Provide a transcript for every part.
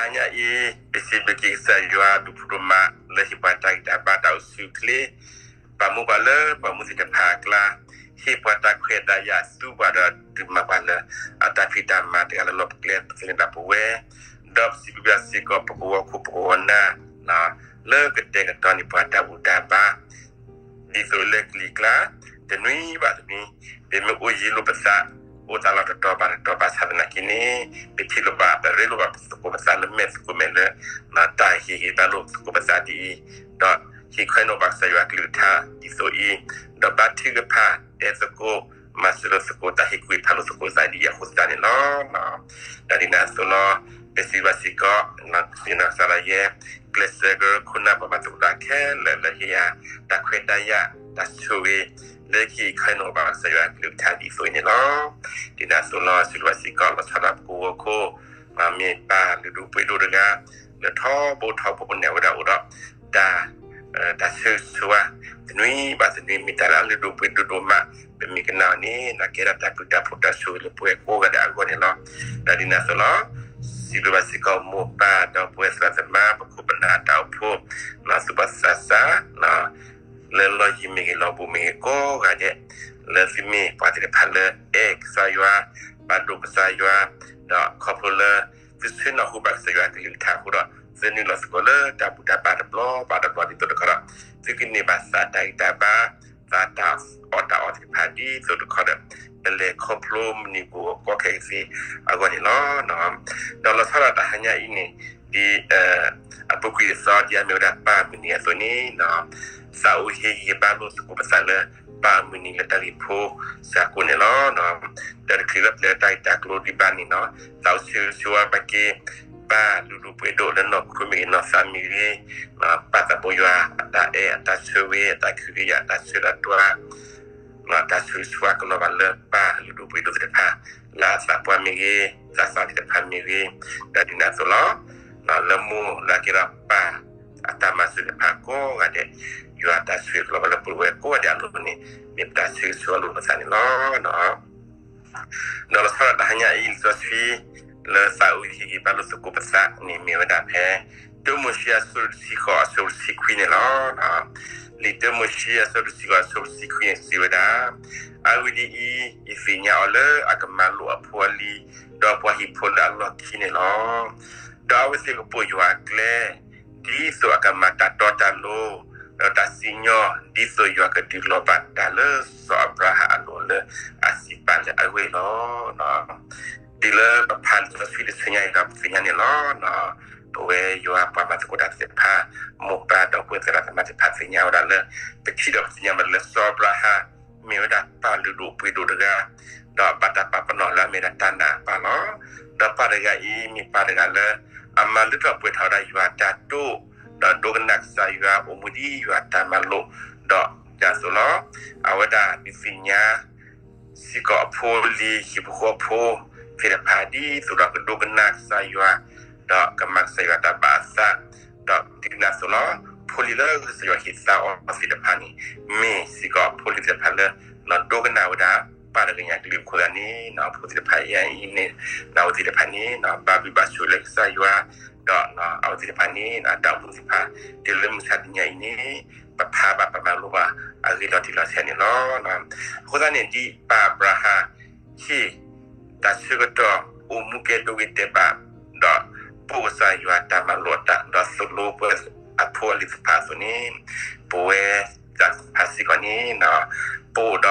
ဒီးလီၤဆီဒၣ်တၢ်တဟါညါအံၤ ပစံးဘျုးက့ၤကစၢ်ယွၤဒူၣ်ဖိဒိၣ်မး လၢဟ့ၣ်ပှၤတၢ်ဂံၢ်တၢ်ဘါတၢ်အိၣ်ဆူၣ်အိၣ်ချ့, ပာ်မူပှၤလၢပှၤမူသ့ၣ်တဖၣ်အကျါ, ဟ့ၣ်ပှၤတၢ်ခွဲးတၢ်ယာ်သူပှၤဒီးဒုးမၤပှၤလၢ အတၢ်ဖံးတၢ်မၤတဂၤလၢလီၢ်ပကျဲ ပသန့ၤဒၣ်ပဝဲ, ဒီးပစံးဘျုးဘၣ်စ့ၢ်ကီးပကဝီၤခိၣ်ပကဝီၤနၢ် လၢကတဲာ်ကတီၤန့ၢ်ပှၤတၢ်ဘူၣ်တၢ်ဘါ ဒ်သိးလၢကလံၤကျါ တနွံဘၣ်တနွံ ပမ့ၢ်အိၣ်ယံၤလိာ်ပသး အိၣ်သးလီၤတတီၤဘၣ်တတီၤဘၣ်ဆၣ်သနာ်က့န့ၣ် ပထံၣ်လိာ်ဘၣ် ပရ့လိာ်ဘၣ်ပသကိးပသးလၢမဲာ်သကိးမဲာ်လၢ တၢ်ဟ့ၣ်ဂံၢ်ဘါလိာ်သကိးပသးဒ်အံၤ, ဒီးဟ့ၣ်ခီဟ့ၣ်နီၤဘၣ်ကစၢ်ယွၤအကလုၢ်ကထါဒ်သိးအံၤ, ဒီးဘါထုကဖၣ်တဲသကိး မၤစၢၤလိာ်သကိး တၢ်ဟ့ၣ်ကူၣ်ဟ့ၣ်ဖးလိာ်သကိးသးဒ်အံၤအဃိသတးန့ၣ်လီၤ. ဒီးဒ်န့ၣ်အသိးလီၤ ပစံးဘျုးဘၣ်စ့ၢ်ကီး ကစၢ်ယွၤကစၢ်လၢယဲ ကျဲးစၢးကရၢခိၣ်နၢ်ပှၤမၤသကိးတၢ်ခဲလၢာ်လၢ ဟ့ၣ်ယၤတၢ်ခွဲးတၢ်ယာ် တၢ်ဆိၣ်ဂ့ၤ လၢကဟ့ၣ်ခီဟ့ၣ်နီၤဘၣ်ကစၢ်ယွၤအကလုၢ်ကထါဒ်သိးအံၤန့ၣ်လီၤ. ဒ်န့ၣ်အသိးလီၤ စံးဘျုးဘၣ်စ့ၢ်ကီး လီၤဆီဒၣ်ပကဝီၤခိၣ် မ့ၢ်ပၢ်လုၢ်ဒိၣ်ပှ့ၤဒိၣ်တဂၤ လၢထီဘိထီဘိန့ၣ် အဝဲဒၣ်အိၣ်ဒီး တၢ် တၢ်ဆၢဂ့ၤဆၢဝါ တနွံဘၣ်တနွံ မ့ၢ်တၢ်လၢအလုၢ်ဒိၣ်ပှ့ၤဒိၣ်ဒိၣ်မး ပမ့ၢ်ကနၣ်အီၤန့ၣ် ကဲထီၣ်တၢ်ဘျုးတၢ်ဖှိၣ်တၢ်ဆိၣ်ဂ့ၤလၢပဝဲကိးဂၤဒဲးအဂီၢ်န့ၣ်လီၤ. ဒီးဒ်န့ၣ်အသိးလီၤ စံးဘျုးဘၣ်စ့ၢ်ကီးမိၢ်ပၢ်ဒီးပဝဲသရၣ်သမါ ပခိၣ်ပနၢ်အတၢ်အိၣ်ဖှိၣ် လီၤသူၣ်ဘီၣ်သးစၢ် လၢလီၢ်ယံၤမ့ၢ်ဂ့ၤ လီၢ်ဘူးမ့ၢ်ဂ့ၤ ကိးဂၤဒဲး လၢသုမ့ၢ်ပှၤသ့ၣ်တဖၣ်လၢအဲၣ်ကစၢ်ယွၤ ပာ်ဒိၣ်ကစၢ်ယွၤ ဒီးခီဖျိလၢ သုဆၢနၢ်ဟူဘၣ်ကစၢ်ယွၤအကလုၢ်ကထါအဃိဒီး သုနုာ်လီၤသကိးလၢတၢ်ဘူၣ်တၢ်ဘါတဘျီဘၣ်တဘျီဒ်သိးတခီဒီး သုကန့ၢ်ဘၣ်သးတၢ်ဂံၢ်တၢ်ဘါ သးတၢ်အီၣ်တၢ်အီသ့ၣ်တဖၣ်ဒ်သိးတခီဒီး ပလဲၤခီဖျိမုၢ်နံၤပူၤကီခဲကသ့အဂီၢ်န့ၣ်လီၤ. ဒီးလီၤဆီဒၣ်တၢ်ဟါညါအံၤန့ၣ် ဒ် အပူၤကွံာ်အသီဒ်အမ့ၢ်ဝဲဒၣ်ပၢ်မုၢ်နံၤအသိးန့ၣ် သးအိၣ်ဟ့ၣ်ဂံၢ်ဘါလိာ်သကိးပသးလၢ ပၢ်မုၢ်နံၤလၢတၢ်ဂ့ၢ်ဖိစှၤကိးန့ၣ်လီၤ. ဒီးတချုးလၢပျဲတၢ်ဂ့ၢ်တၢ်ကျိၤဒံးဘၣ်န့ၣ် သးအိၣ်ဆၢဂ့ၤဆၢဝါဘၣ်က့ၤ ပၢ်လုၢ်ဒိၣ်ပှ့ၤဒိၣ်လၢနီၢ်ခိမ့ၢ်ဂ့ၤနီၢ်သးမ့ၢ်ဂ့ၤ ပၢ်သးဘိယွၤအတၢ်အဲၣ်အတၢ်ဆိၣ်ဂ့ၤ အတၢ်ခွဲးတၢ်ယာ် အတၢ်ဆၢတၢ်တွၤ တၢ်ဆိၣ်ဂ့ၤဆၢဝါကလီၤဘၣ်လၢပၢ်လုၢ်ဒိၣ်ပှ့ၤဒိၣ်သ့ၣ်တဖၣ် လၢအသးပှၢ်မ့ၢ်ဂ့ၤ သးစၢ်သ့ၣ်တဖၣ်မ့ၢ်ဂ့ၤ ဒီးဒ်န့ၣ်အသိးလီၤ. လၢမိၢ်လၢအကဲထီၣ်ပၢ်အတၢ်မၤစၢၤတဖၣ်ကိးဂၤဒဲး ယွၤအတၢ်ဆိၣ်ဂ့ၤကလီၤဘၣ်လၢပဝဲကိးဂၤဒဲးအလိၤန့ၣ် မ့ၢ်ပတၢ်ဆၢဂ့ၤဆၢဝါလိာ်ပသးန့ၣ်လီၤ. ဒီးလီၤဆီဒၣ်တၢ်ဟါညါအံၤ လံာ်စီဆှံ လၢသးအိၣ်ဟ့ၣ်ဂံၢ်ဘါလိာ်သကိးပသးန့ၣ်မ့ၢ်ဝဲဒၣ်ဖဲ တၢမိၤၡ့အဆၢဒိၣ်တဆံဃိးအဆၢဖိတဆံခွံန့ၣ်လီၤ. လံာ်တၢမိၤၡ့အဆၢဒိၣ်တဆံဃိးအဆၢဖိတဆံခွံန့ၣ်စံးဝဲဒၣ်, အဂ့ၢ်ဒ်အံၤ, ယသ့ၣ်ညါအီၤလၢအကမၤလိာ်အဖိအလံၤ, ဒီးပှၤဟံၣ်ဖိလၢအလီၢ်ခံန့ၣ်လီၤ. ဒီးအဝဲသ့ၣ်ကပိာ်ယွၤအကျဲ ဒ်သိးအကမၤတၢ်တီတၢ်လိၤ, ဒီးတၢ်စံၣ်ညီၣ် ဒ်သိးယွၤကဒုးလီၤဘၣ်တၢ်လၢစီၤအၤဘြၤဟၣ်အလိၤလၢအစံးပာ်လၢအဂ့ၢ်လီၤ. တုၤလၢပဖးလံာ်စီဆှံတဆၢညါအံၤဒီး ပသ့ၣ်ညါန့ၣ်လီၤ. ပဝဲယွၤပှၤမၤသကိးတၢ်သ့ၣ်တဖၣ်, မိၢ်ပၢ်ဒီပုၢ်ဝဲၢ်သရၣ်သမါသ့ၣ်တဖၣ်သ့ၣ်ညါဝဲဒၣ်လၢ ပထံၣ်ဒီးပသ့ၣ်ညါဝဲဒၣ်လၢစီၤအၤဘြၤဟၣ် မ့ၢ်ဝဲဒၣ်ပၢ်လုၢ်ဒိၣ်ပှ့ၤဒိၣ်တဂၤ, ဒီးဘၣ်တၢ်ပာ်ပနီၣ်လၢအမ့ၢ်ဝဲဒၣ်တၢ်နာ်အပၢ်လီၤ. ဒီးပၢ်တဂၤအံၤ မ့ၢ်ပၢ်တဂၤလၢ အမၤလၢထီၣ်ပှဲၤထီၣ်ဝဲဒၣ်ယွၤတၢ်တိာ်, ဒီးဒိကနၣ်ကစၢ်ယွၤအိၣ်မူဒ်ယွၤတၢ်မၤလိာ်, ဒီးဒ်န့ၣ်အသိးလီၤ. အဝဲဒၣ်ဒုးသ့ၣ်ညါ စ့ၢ်ကီးအဖိအလံၤ ဟံၣ်ဖိဃီဖိသ့ၣ်တဖၣ် ဒ်သိးဒီးကဒိကနၣ်ကစၢ်ယွၤ, ဒီးကမၤကစၢ်ယွၤတၢ်ဘၣ်အသး, ဒီးဒ်န့ၣ်အသိးလီၤ. ဖိလံၤလၢကစၢ်ယွၤဟ့ၣ်သါအီၤသ့ၣ်တဖၣ်န့ၣ် မ့ၢ်စ့ၢ်ကီးအဖိလံၤသ့ၣ်တဖၣ်လၢ ဒိကနၣ်ဝဲဒၣ် ပၢ်တဂၤညါကလုၢ်အဃိသတးန့ၣ် အဖိသ့ၣ်တဖၣ်အံၤန့ၣ် အဝဲသ့ၣ်တဖၣ်န့ၣ် ဘၣ်ဘျုးဘၣ်ဆိၣ်လၢကစၢ်ယွၤ, ဒီးအဝဲသ့ၣ်တဖၣ်န့ၣ် တၢ်အိၣ်မူသ့ၣ်တဖၣ် တုၤလၢမုၢ်ဆါတနံၤအံၤန့ၣ် ပဖးဘၣ်ပမၤလိဘၣ်အဂ့ၢ်လီၤတံၢ်လီၤဆဲးန့ၣ်လီၤ. အဃိသတးန့ၣ် ဒ်ပၢ်အၤဘြၤဟၣ် ဟ့ၣ်တၢ်ဆၢကတီၢ် အိၣ်မူကဲဒိဂ့ၤတဲာ်ဘၣ်, ဒီးပိာ်ကစၢ်ယွၤတၢ်မၤလိာ်အတၢ် ဒီးသိၣ်လိပှၤအဖိအလံၤသ့ၣ်တဖၣ်အသိးန့ၣ်, ပဝဲသ့ၣ်တဖၣ်စ့ၢ်ကီးန့ၣ် ပအိၣ်ဒီး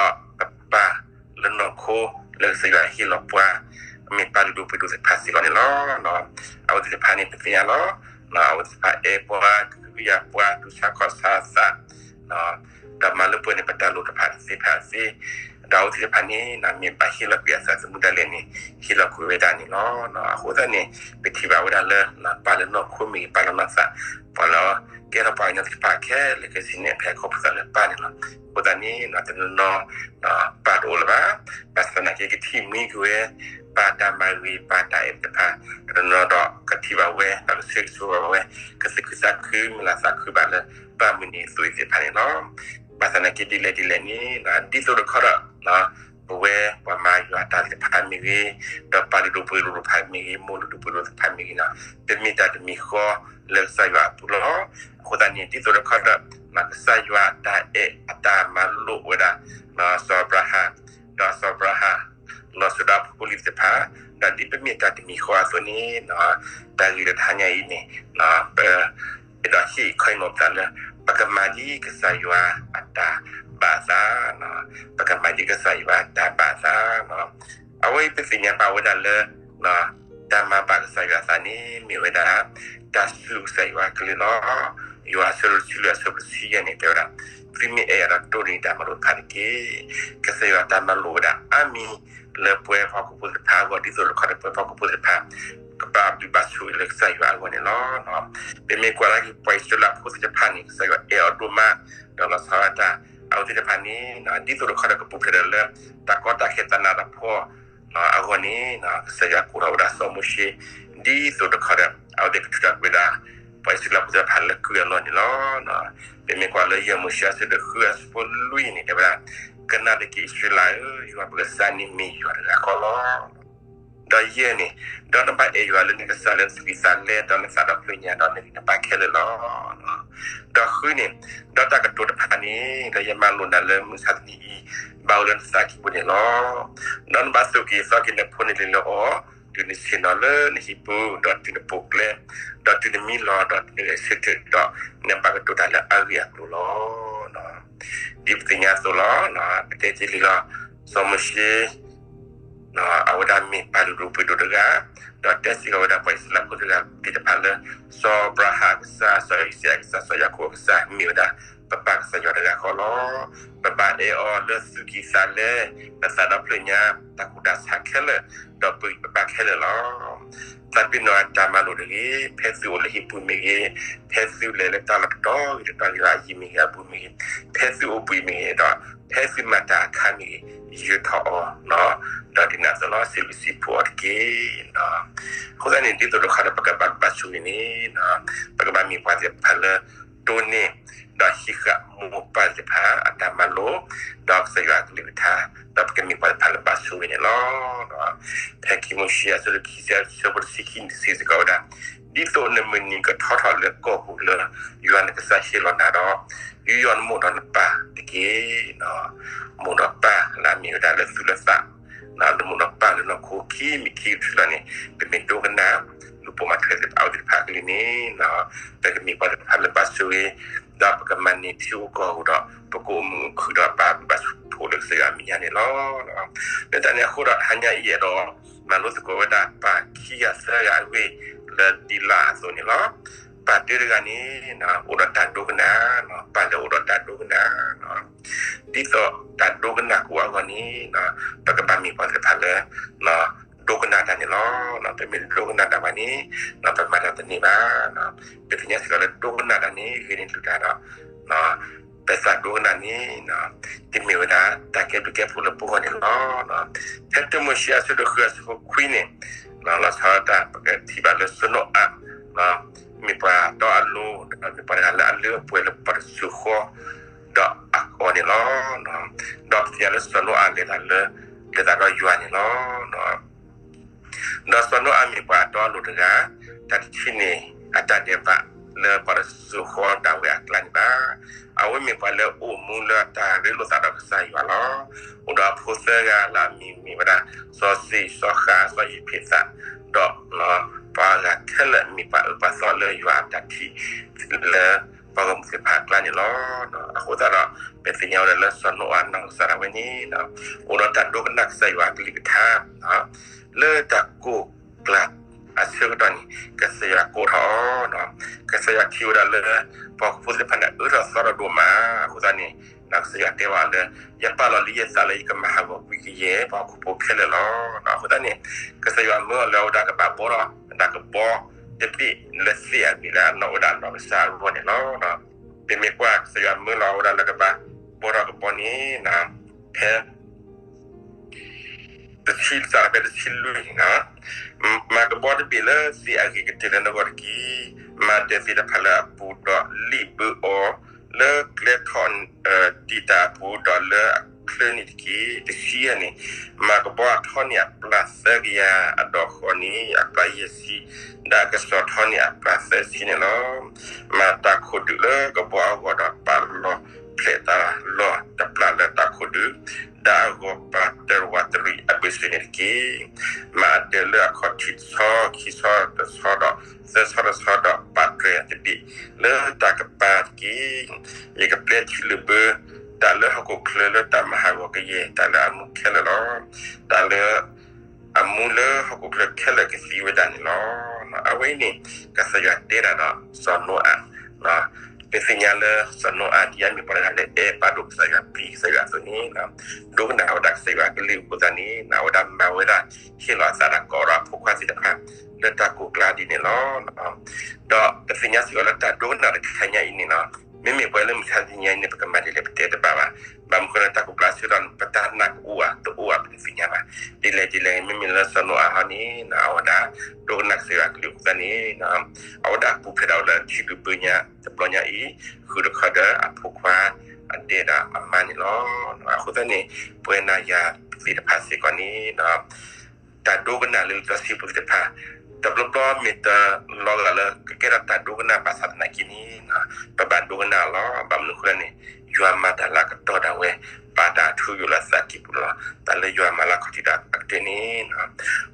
ပပၢ်လၢနီၢ်ခိ လၢကစၢ်ယွၤဟ့ၣ်လီၤပှၤ မ့ၢ်ပၢ်လုၢ်ဒိၣ်ပှ့ၤဒိၣ်သ့ၣ်တဖၣ်စ့ၢ်ကီးန့ၣ်လီၤ. အဝဲသ့ၣ်တဖၣ်န့ၣ် ပသ့ၣ်ညါလီၤ. အဝဲသ့ၣ်တဖၣ်အဲၣ်ပှၤ ကဟုကယာ်ပှၤ တူၢ်ဆါခီၣ်ဆါသး ဒီးမၤလၢပှဲၤန့ၢ်ပတၢ်လိၣ်တဖၣ်သ့ၣ်တဖၣ်သ့, ဒီးအဝဲသ့ၣ်တဖၣ်န့ၣ် မ့ၢ်ဘၣ်ဟ့ၣ်လီၤကွံာ်အသးသမူဒၣ်လဲာ်န့ၣ် ဟ့ၣ်လီၤကွံာ်ဝဲဒၣ်န့ၣ်လီၤ. အဃိသတးန့ၣ် ပထံၣ်ဘၣ်ဝဲဒၣ်လၢ ပၢ်လၢနီၢ်ခိမ့ၢ်ဂ့ၤ ပၢ်လၢနီၢ်သး ပှၤလၢကဲထီၣ်ပှၤကညီသ့ၣ်တဖၣ်ခဲလၢာ်ခဲဆ့န့ၣ် ဖဲခီဖျိသးလၢပၢ်န့ၣ်လီၤ. အဃိသတးန့ၣ် တနီၤနီၤ ပၢ်တအိၣ်လၢၤဘၣ်. ဘၣ်ဆၣ်သနာ်က့ ကထံၣ်မှံက့ၤဝဲ ပၢ်တၢ်မၤဂ့ၤ ပၢ်တၢ်အဲၣ်သ့ၣ်တဖၣ် တနီၤနီၤဒီးကထံၣ်ဘၣ်ဝဲ ဒီးကဆၢဂ့ၤဆၢဝါဘၣ်ဝဲ ကသူၣ်ခုသးခု မုာ်လၤသးခုဘၣ်လၢ ပၢ်မုၢ်နံၤအသိးအံၤသ့ၣ်တဖၣ်န့ၣ်လီၤ. ဘၣ်ဆၣ်သနာ်က့ ဒ်လဲၣ်ဒ်လဲၣ်န့ၣ် ဒ်သိးတခီဒီး ပဝဲပှၤမၤယွၤတၢ်သ့ၣ်တဖၣ်မ့ၢ်ဂ့ၤ, ဒီးပၢ်လုၢ်ဒိၣ်ပှ့ၤဒိၣ်တဖၣ်မ့ၢ်ဂ့ၤ, မိၢ်လုၢ်ဒိၣ်ပှ့ၤဒိၣ်တဖၣ်မ့ၢ်ဂ့ၤန့ၣ်, ပမ့ၢ်တၢ်တမံၤဃီလၢကစၢ်ယွၤအပူၤလီၤ. အဃိသတးန့ၣ် ဒ်သိးတခီဒီး ကစၢ်ယွၤတၢ်အဲၣ်အတၢ်မၤလိာ်ဝဲဒၣ် စီၤအၤဘြၤဟၣ်, ဒီးစီၤအၤဘြၤဟၣ် လီၤစိၤဒၣ်ဖိလံၤသ့ၣ်တဖၣ်, ဒီးဒ်ပမ့ၢ်တၢ်တမံၤဃီအသိးန့ၣ်, တၢ်ဂ့ၢ်လၢတဟါညါအံၤန့ၣ်, ပအဲၣ်ဒိးဟ့ၣ်ခီအံၤမ့ၢ်ပသးလၢ ပကမၤဒ်ကစၢ်ယွၤအတၢ်ဘၣ်အသး, ပကမၤဒ်ကစၢ်ယွၤအတၢ်ဘၣ်အသး. အဝဲအံၤပသ့ၣ်ညါဘၣ်ဝဲဒၣ်လၢ တၢ်မၤဘၣ်ကစၢ်ယွၤအသးန့ၣ် မ့ၢ်ဝဲဒၣ် တၢ်စူၢ်ကစၢ်ယွၤအကလုၢ်လီၤ. ယိၤဟၣ်အဆၢဒိၣ်တဆံလွံၢ်အဆၢဖိတဆံယဲၢ်န့ၣ် တဲဝဲဒၣ်, သုမ့ၢ်အဲၣ်ယၤဒီးတိၢ်န့ၢ်တၢ်မၤလိာ်တဖၣ်တက့ၢ်. ကစၢ်ယွၤတၢ်မၤလိာ်ဝဲဒၣ်အါမံၤလၢပှၤဟီၣ်ခိၣ်ဖိသ့ၣ်တဖၣ်အဂီၢ် ဒ်သိးတခီဒီးပှၤဟီၣ်ခိၣ်ဖိသ့ၣ်တဖၣ် ကဘၣ်ဘျုးဘၣ်ဆိၣ်ဂ့ၤလၢကစၢ်ယွၤအဂီၢ်န့ၣ်လီၤ. ပမ့ၢ်ကွၢ်လၢပှၤအံၣ်စရ့လးဖိသ့ၣ်တဖၣ်န့ၣ် ကစၢ်ယွၤအဲၣ်အီၤဒိၣ်မး, ဒီးလီၤဆီဒၣ်တၢ် အဝဲသ့ၣ်တဖၣ်န့ၣ် ဒ်သိးတခီဒီးကပူၤဖျဲးဒီးလၢ တၢ်ကီတၢ်ခဲတၢ်နးတၢ်ဖှီၣ်အဂီၢ်န့ၣ် ကစၢ်ယွၤကိးထီၣ်ဝဲဒၣ်စီၤမိၤၡ့ ဒ်သိးတခီဒီး အဝဲသ့ၣ်ကထုးထီၣ်ကွံာ်ဝဲဒၣ် ပှၤအံၣ်စရ့လးဖိသ့ၣ်တဖၣ်လၢကုၢ်အလီၢ်န့ၣ်လီၤ. ပမ့ၢ်ကွၢ်လၢယဲၢ်မိၤၡ့အဆၢဒိၣ်ဃုအဆၢဖိလွံၢ်န့ၣ် တဲဝဲဒၣ်, ကနၣ်တက့ၢ်အံၣ်စရ့လးဧၢ, ယွၤပကစၢ်န့ၣ်မ့ၢ်ယွၤတဂၤဃီလီၤ. ဒီးယဲၢ်န့ၣ်, ဒီးနဘၣ်အဲၣ်ယွၤလၢနကစၢ်လၢနသူၣ်ကံၢ်သးလဲ, ဒီးနသးဒီဖျၢၣ်ညါ, ဒီးနဂံၢ်နဘါခဲလၢာ်လီၤ. ဒီးဃုန့ၣ်, ဒီးတၢ်ကတိၤတဖၣ်န့ၣ် လၢယမၤလိာ်နၤလၢမုၢ်ဆါတနံၤအံၤ ဘၣ်အိၣ်လၢနသးကံၢ်ပူၤန့ၣ်လီၤ. ဒီးနဘၣ်သိၣ်က့ၤသီက့ၤနဖိန့ၣ်လံၤလၢအီၤ, တုၤနဆ့ၣ်နီၤလၢနဟံၣ်ပူၤ, ဒီးတုၤနပိာ်ကျဲ, ဒီးတုၤနမံလီၤ, ဒီးတုၤနဂဲၤဆၢထၢၣ်, ဒီးနဘၣ်ကတိၤတၢ်လၢအဂ့ၢ်အကျိၤလီၤ. ဒ်ပသ့ၣ်ညါအသိးလီၤ, ပတဲတ့ၢ်လံလီၤ, စီၤမိၤၡ့ အဝဲဒၣ်မ့ၢ်ပၢ်လုၢ်ဒိၣ်ပှ့ၤဒိၣ်တဂၤ, ဒီးတဲစ့ၢ်ကီးဝဲဒၣ်ပှၤအံၣ်စရ့လးဖိတဂၤသ့ၣ်တဖၣ်လၢ စီၤအၤဘြၤဟၣ်အကစၢ်, စီၤအံၣ်စၢးအကစၢ်, စီၤယၤကိာ်အကစၢ် မ့ၢ်ဝဲဒၣ် ပပၢ်ကစၢ်ယွၤတဂၤဃီလီၤ. ပဘၣ်အဲၣ်အီၤလၢသူၣ်ကံၢ်သးလဲ, ပသးဒီဖျၢၣ်ညါ, တၢ်ကူၣ်တၢ်ဆးခဲလၢာ်, ဒီးပဂံၢ်ပဘါခဲလၢာ်လီၤ. သးပ့ၤနီၣ်တၢ်မၤလိာ်တဂ့ၤ, ဖဲသုအိၣ်လၢဟံၣ်ပူၤမ့ၢ်ဂ့ၤ, ဖဲသုလဲၤလၢတၢ်လီၢ်တတီၤဂ့ၤတတီၤဂ့ၤလၢအယံၤမ့ၢ်ဂ့ၤအဘူးမ့ၢ်ဂ့ၤ, ဖဲသုအိၣ်ဘှံးမ့ၢ်ဂ့ၤဒီး ဖဲသုမၤတၢ်အခါမ့ၢ်ဂ့ၤ, ယၢၤထီၣ်အီၤ, ဒီးဒ်န့ၣ်အသိးလီၤ စံးဘျုးစံးဖှိၣ်အီၤတက့ၢ်. အဃိသတးန့ၣ် ဒ်သိးတခီဒီးပကဘၣ်ဘၣ်ဆိၣ်ဂ့ၤန့ၣ်, ပကဘၣ်မ့ၢ်ပှၤသ့ၣ်တဖၣ်လၢ တိၢ်န့ၢ် ဒီးဟံးဃာ်မိၢ်ပၢ်သ့ၣ်တဖၣ်အတၢ်မၤလိာ်, ဒီးကစၢ်ယွၤအကလုၢ်ကထါ, ဒီးပကမ့ၢ်ပှၤသ့ၣ်တဖၣ်လၢဘၣ်ဆိၣ်ဂ့ၤန့ၣ်လီၤ. ဖဲခံမိၤၡ့အဆၢဒိၣ်ခံဆံအဆၢဖိတဆံခံန့ၣ် စံးစ့ၢ်ကီးဝဲဒၣ်, ဒ်သိးနမုၢ်နံၤကထီထီၣ်လၢကီၢ်ပူၤလၢ ယွၤနကစၢ်ဟ့ၣ်လီၤနၤဒီး, ယူးယီၣ်နမိၢ်ဒီးနပၢ်တက့ၢ်. မိၢ်ဒီးပၢ်လၢအမ့ၢ်ဝဲဒၣ်လၢသူၣ်လၢသး, လၢမိၢ်ဒီးပၢ်လၢနီၢ်ခိခံမံၤခံကတြူၢ်လီၤန့ၣ် ပမ့ၢ်ဒိကနၣ် လူၤပိာ်မၤထွဲသ့ၣ်တဖၣ်အဝဲသ့ၣ်တဖၣ်အကလုၢ်န့ၣ်, ပကမ့ၢ်ပှၤသ့ၣ်တဖၣ်လၢဘၣ်ဆိၣ်ဂ့ၤ, ဒီးပကမၤန့ၢ်ထံဧိၤကီၢ်ဧိၤဒီး ပကအိၣ်မုာ်အိၣ်ခုၣ်ဒီးဘၣ်ဘျုးဘၣ်ဆိၣ်ဂ့ၤလၢကစၢ်ယွၤအမဲာ်ညါန့ၣ်လီၤ. လၢတၢ်န့ၣ်အဃိဒီး တဟါညါအံၤအဲၣ်ဒိး မၤလိသကိးဝဲဒၣ်ပၢ်ခံဂၤသၢဂၤအဂ့ၢ်လၢဒ်လၢအသိးန့ၣ်လီၤ. ပၢ်တဂၤန့ၣ် အိၣ်ဒီးတၢ်ဒိကနၣ်, ပၢ်လၢအိၣ်ဒီးတၢ်ဒိကနၣ်, ဒ်သိးတၢ်ဒိကနၣ်ကအိၣ်အဂီၢ်န့ၣ် ပကဘၣ်မ့ၢ်ပှၤသ့ၣ်တဖၣ်လၢ ဒိကနၣ်တၢ်န့ၣ်လီၤ. ပမ့ၢ်တဒိကနၣ်တၢ်ဘၣ်န့ၣ် ပမၤတၢ်တန့ၢ်ဘၣ်. ပသ့ၣ်ညါစ့ၢ်ကီးလၢဒိကနၣ်တၢ်န့ၣ် ဂ့ၤန့ၢ်လုၢ်တၢ်ဒီး ပသးဒိကနၣ်န့ၣ် တမ့ၢ်ဝဲဒၣ်တၢ်ကဲဘျုးကဲဖှိၣ်လၢပဂီၢ်န့ၣ်လီၤ. ဖဲတၢမိၤၡ့အဆၢဒိၣ်ဃုအဆၢဖိခွံန့ၣ် လီၤဆီဒၣ်တၢ် ပကထံၣ်ဘၣ်လၢစီၤနိအၤ မ့ၢ်ပှၤတီအလိၤ ဒီးမ့ၢ်ပှၤတဂၤလၢအလၢအပှဲၤလၢပှၤတစူၢ်ဃီ ဒီးအကီၢ်န့ၣ်လီၤ. ဒီးပသ့ၣ်ညါလၢစီၤနိအၤလဲၤတၢ်လၢ လဲၤတၢ်ဒီးယွၤန့ၣ်လီၤ. ဒီးစီၤနိအၤမ့ၢ်ပှၤတီအလိၤတဂၤ, တၢ်တထံၣ်န့ၢ်အတၢ်ဒဲးဘးလၢပှၤတစူၢ်ဃီဒၣ်ဝဲအကျါန့ၣ်ဘၣ်. အဝဲမ့ၢ်ပှၤလၢအိၣ်မူလၢတၢ်ရ့လိာ်သးဒီးကစၢ်ယွၤလီၤ. အိၣ်ဒီးအဖိသၢဂၤလၢအမံၤမ့ၢ်ဝဲဒၣ် စီၤၡ့ၣ်, စီၤဃၣ်, စီၤယ့းဖ့းသး, ဒီး ပှၤဂၤခဲလၢာ်မ့ၢ်ပှၤအၢပှၤသီလၢယွၤအတၢ်ထံၣ် လၢပှၤဂီၢ်မုၢ်သ့ၣ်တဖၣ်အကျါန့ၣ်လီၤ. အဃိသတးဒီး ပသ့ၣ်ညါဝဲဒၣ်လၢစီၤနိအၤနီၢ်ကစၢ်ဒၣ်ဝဲန့ၣ် အိၣ်ဒီးတၢ်ဒိကနၣ်ကစၢ်ယွၤအကလုၢ်ကထါ လၢတၢ်ကိၢ်ကျၢ်အဆၢကတီၢ်န့ၣ် ကစၢ်ယွၤကိးထီၣ်အီၤ, ကစၢ်ယွၤထံၣ်ဝဲဒၣ်လၢ ပှၤဟီၣ်ခိၣ်ဖိသ့ၣ်တဖၣ်န့ၣ် အၢထီၣ်သီထီၣ်ဒိၣ်မး, အဃိသတးန့ၣ် ကစၢ်ယွၤတဲဘၣ်အီၤလၢ ယပာ်လီၤလံယသးလၢယကမၤဟးဂီၤကွံာ်ကယဲၢ်ပှၤဟီၣ်ခိၣ်ဖိခဲလၢာ်လီၤ. အဃိသတးန့ၣ် ကစၢ်ယွၤမၢအီၤလၢအဝဲဒၣ်ကဘၣ်ဘှီထီၣ် တၢ်ကဘီတဘ့ၣ်လၢသ့ၣ်အဂ့ၢ်လၢအနီၣ်ဝဲဒၣ်အနီၢ်ကစၢ်အဂီၢ်န့ၣ်လီၤ. ပမ့ၢ်ကွၢ်ကစၢ်ယွၤမၢလီၤအဝဲဒၣ်လၢကဘၣ်ဘှီထီၣ်ကဘီန့ၣ် ဖဲ တဆံ, စးထီၣ်ဖဲတဆံလွံၢ်န့ၣ်လီၤ. မၤကဘီတဘ့ၣ်လၢသ့ၣ်အဂ့ၢ်ကတၢၢ်လၢနဂီၢ်တက့ၢ်. မၤဒၢးသ့ၣ်တဖၣ်လၢအပူၤဒီးလံၣ်ဘၢအီၤလၢကျဲထီၣ်တံာ်တာ်အပူၤ, ဒီးလၢ မၤကဘီအထီန့ၢ်အပျၢ်သၢကယၤ, မၤကဘီအထီန့ၢ်အပျၢ်သၢကယၤ, အဒီးဃီန့ၣ် အပျၢ်ယဲၢ်ဆံ, ဒီးအကစီၤထီန့ၢ်အပျၢ်သၢဆံန့ၣ်လီၤ. မၤတၢ်ခိၣ်ဒုးလၢကဘီအဂီၢ်ဒီး ပာ်လီၤဖျဲးတၢ်လီၢ်တပျၢ်လၢတၢ်ခိၣ်ဒုး, ဒီးအဂီၤပာ်တရံးဝးတရံးအဘၢၣ်စၢၤန့ၣ်တက့ၢ်. မၤအဒၢးလၢအခီၣ်ထံးတဆီ, ခံဆီတဆီဒီး သၢဆီတဆီဒီး ပာ်တြဲၤတဘ့ၣ်လၢတၢ်ကပၤတက့ၢ်. ယကပျဲထံလုာ်ဘၢ တၢ်လၢဟီၣ်ခိၣ်ချၢလၢတၢ်မၤဟးဂီၤကယဲၢ်တၢ်လၢအမူခဲလၢာ်လီၤ. တၢ်လၢအမူလၢဟီၣ်ခိၣ်ချၢခဲလၢာ်ကသံဝဲဒၣ်န့ၣ်လီၤ. အဝဲအံၤန့ၣ် ကစၢ်ယွၤတဲဒၣ်ဒီးစီၤနိအၤ, ပသ့ၣ်ညါလၢစီၤနိအၤဒ်အမ့ၢ်ပှၤတဂၤလၢအဲၣ်ပာ်ဒိၣ်ကစၢ်ယွၤပျံၤကစၢ်ယွၤအသိးန့ၣ်, ဒိကနၣ်ဝဲဒၣ်ကစၢ်ယွၤကလုၢ်အဃိသတးန့ၣ် အဝဲဒၣ်မၤဝဲဒၣ်ဟ့ၣ်လီၤအသးဒီးကိးဒီးအဖိခွါသ့ၣ်တဖၣ် လၢတၢ်ကိးကျါဒ်န့ၣ်လီၤ. ဒီးပသ့ၣ်ညါစ့ၢ်ကီးလၢတၢ်ဒိကနၣ်တခါညါအံၤန့ၣ်လီၤ. မ့မ့ၢ်ပှၤလၢမုၢ်ဆါတနံၤညါအံၤန့ၣ် ပကမၤဒ်လဲၣ်ပတဲတဘၣ်ဘၣ်. ဘၣ်မနုၤဃိလၢတၢ်ကိးကျါဆၢကတီၢ်န့ၣ် ပတၢ်နာ်ကအိၣ်ဧါတအိၣ်ဧါ ပတသ့ၣ်ညါဘၣ်. ဒ်လဲၣ်ဒ်လဲၣ် မ့မ့ၢ်လၢစီၤနိအၤဟီန့ၣ် အဝဲဒၣ်ဒိကနၣ်ကစၢ်ယွၤကလုၢ်အဃိသတးန့ၣ် အဝဲဒၣ်ပူၤဖျဲးဒၣ်ဝဲလၢထံလုာ်ဘၢညါတဘျီညါအံၤ ဃုာ်တခီဒီးအဖိခွါ အဒဲဒီးအမါန့ၣ်လီၤ. အဃိသတးန့ၣ် ပဝဲနၤယၤသ့ၣ်တဖၣ်စ့ၢ်ကီးန့ၣ် တၢ်ဒိကနၣ်လၢလံာ်စီဆှံပူၤသ့ၣ်တဖၣ် တဘျီဘျီမ့ၢ်တလီၤဂာ်လၢကကဲထီၣ်တၢ်ဒိကနၣ်ဘၣ်ဆၣ်သနာ်က့န့ၣ် ပဘၣ်ဒိကနၣ်လီၤ. ဘၣ်မနုၤအဃိလဲၣ်န့ၣ် ယွၤမၤတၢ်လၢအကတီၢ်ဒၣ်ဝဲ ပာ်တၢ်ထူယိာ်လၢအသးကံၢ်ပူၤလီၤ. တၢ်လၢယွၤမၤလၢအခီၣ်ထံးဒီးအကတၢၢ်န့ၣ်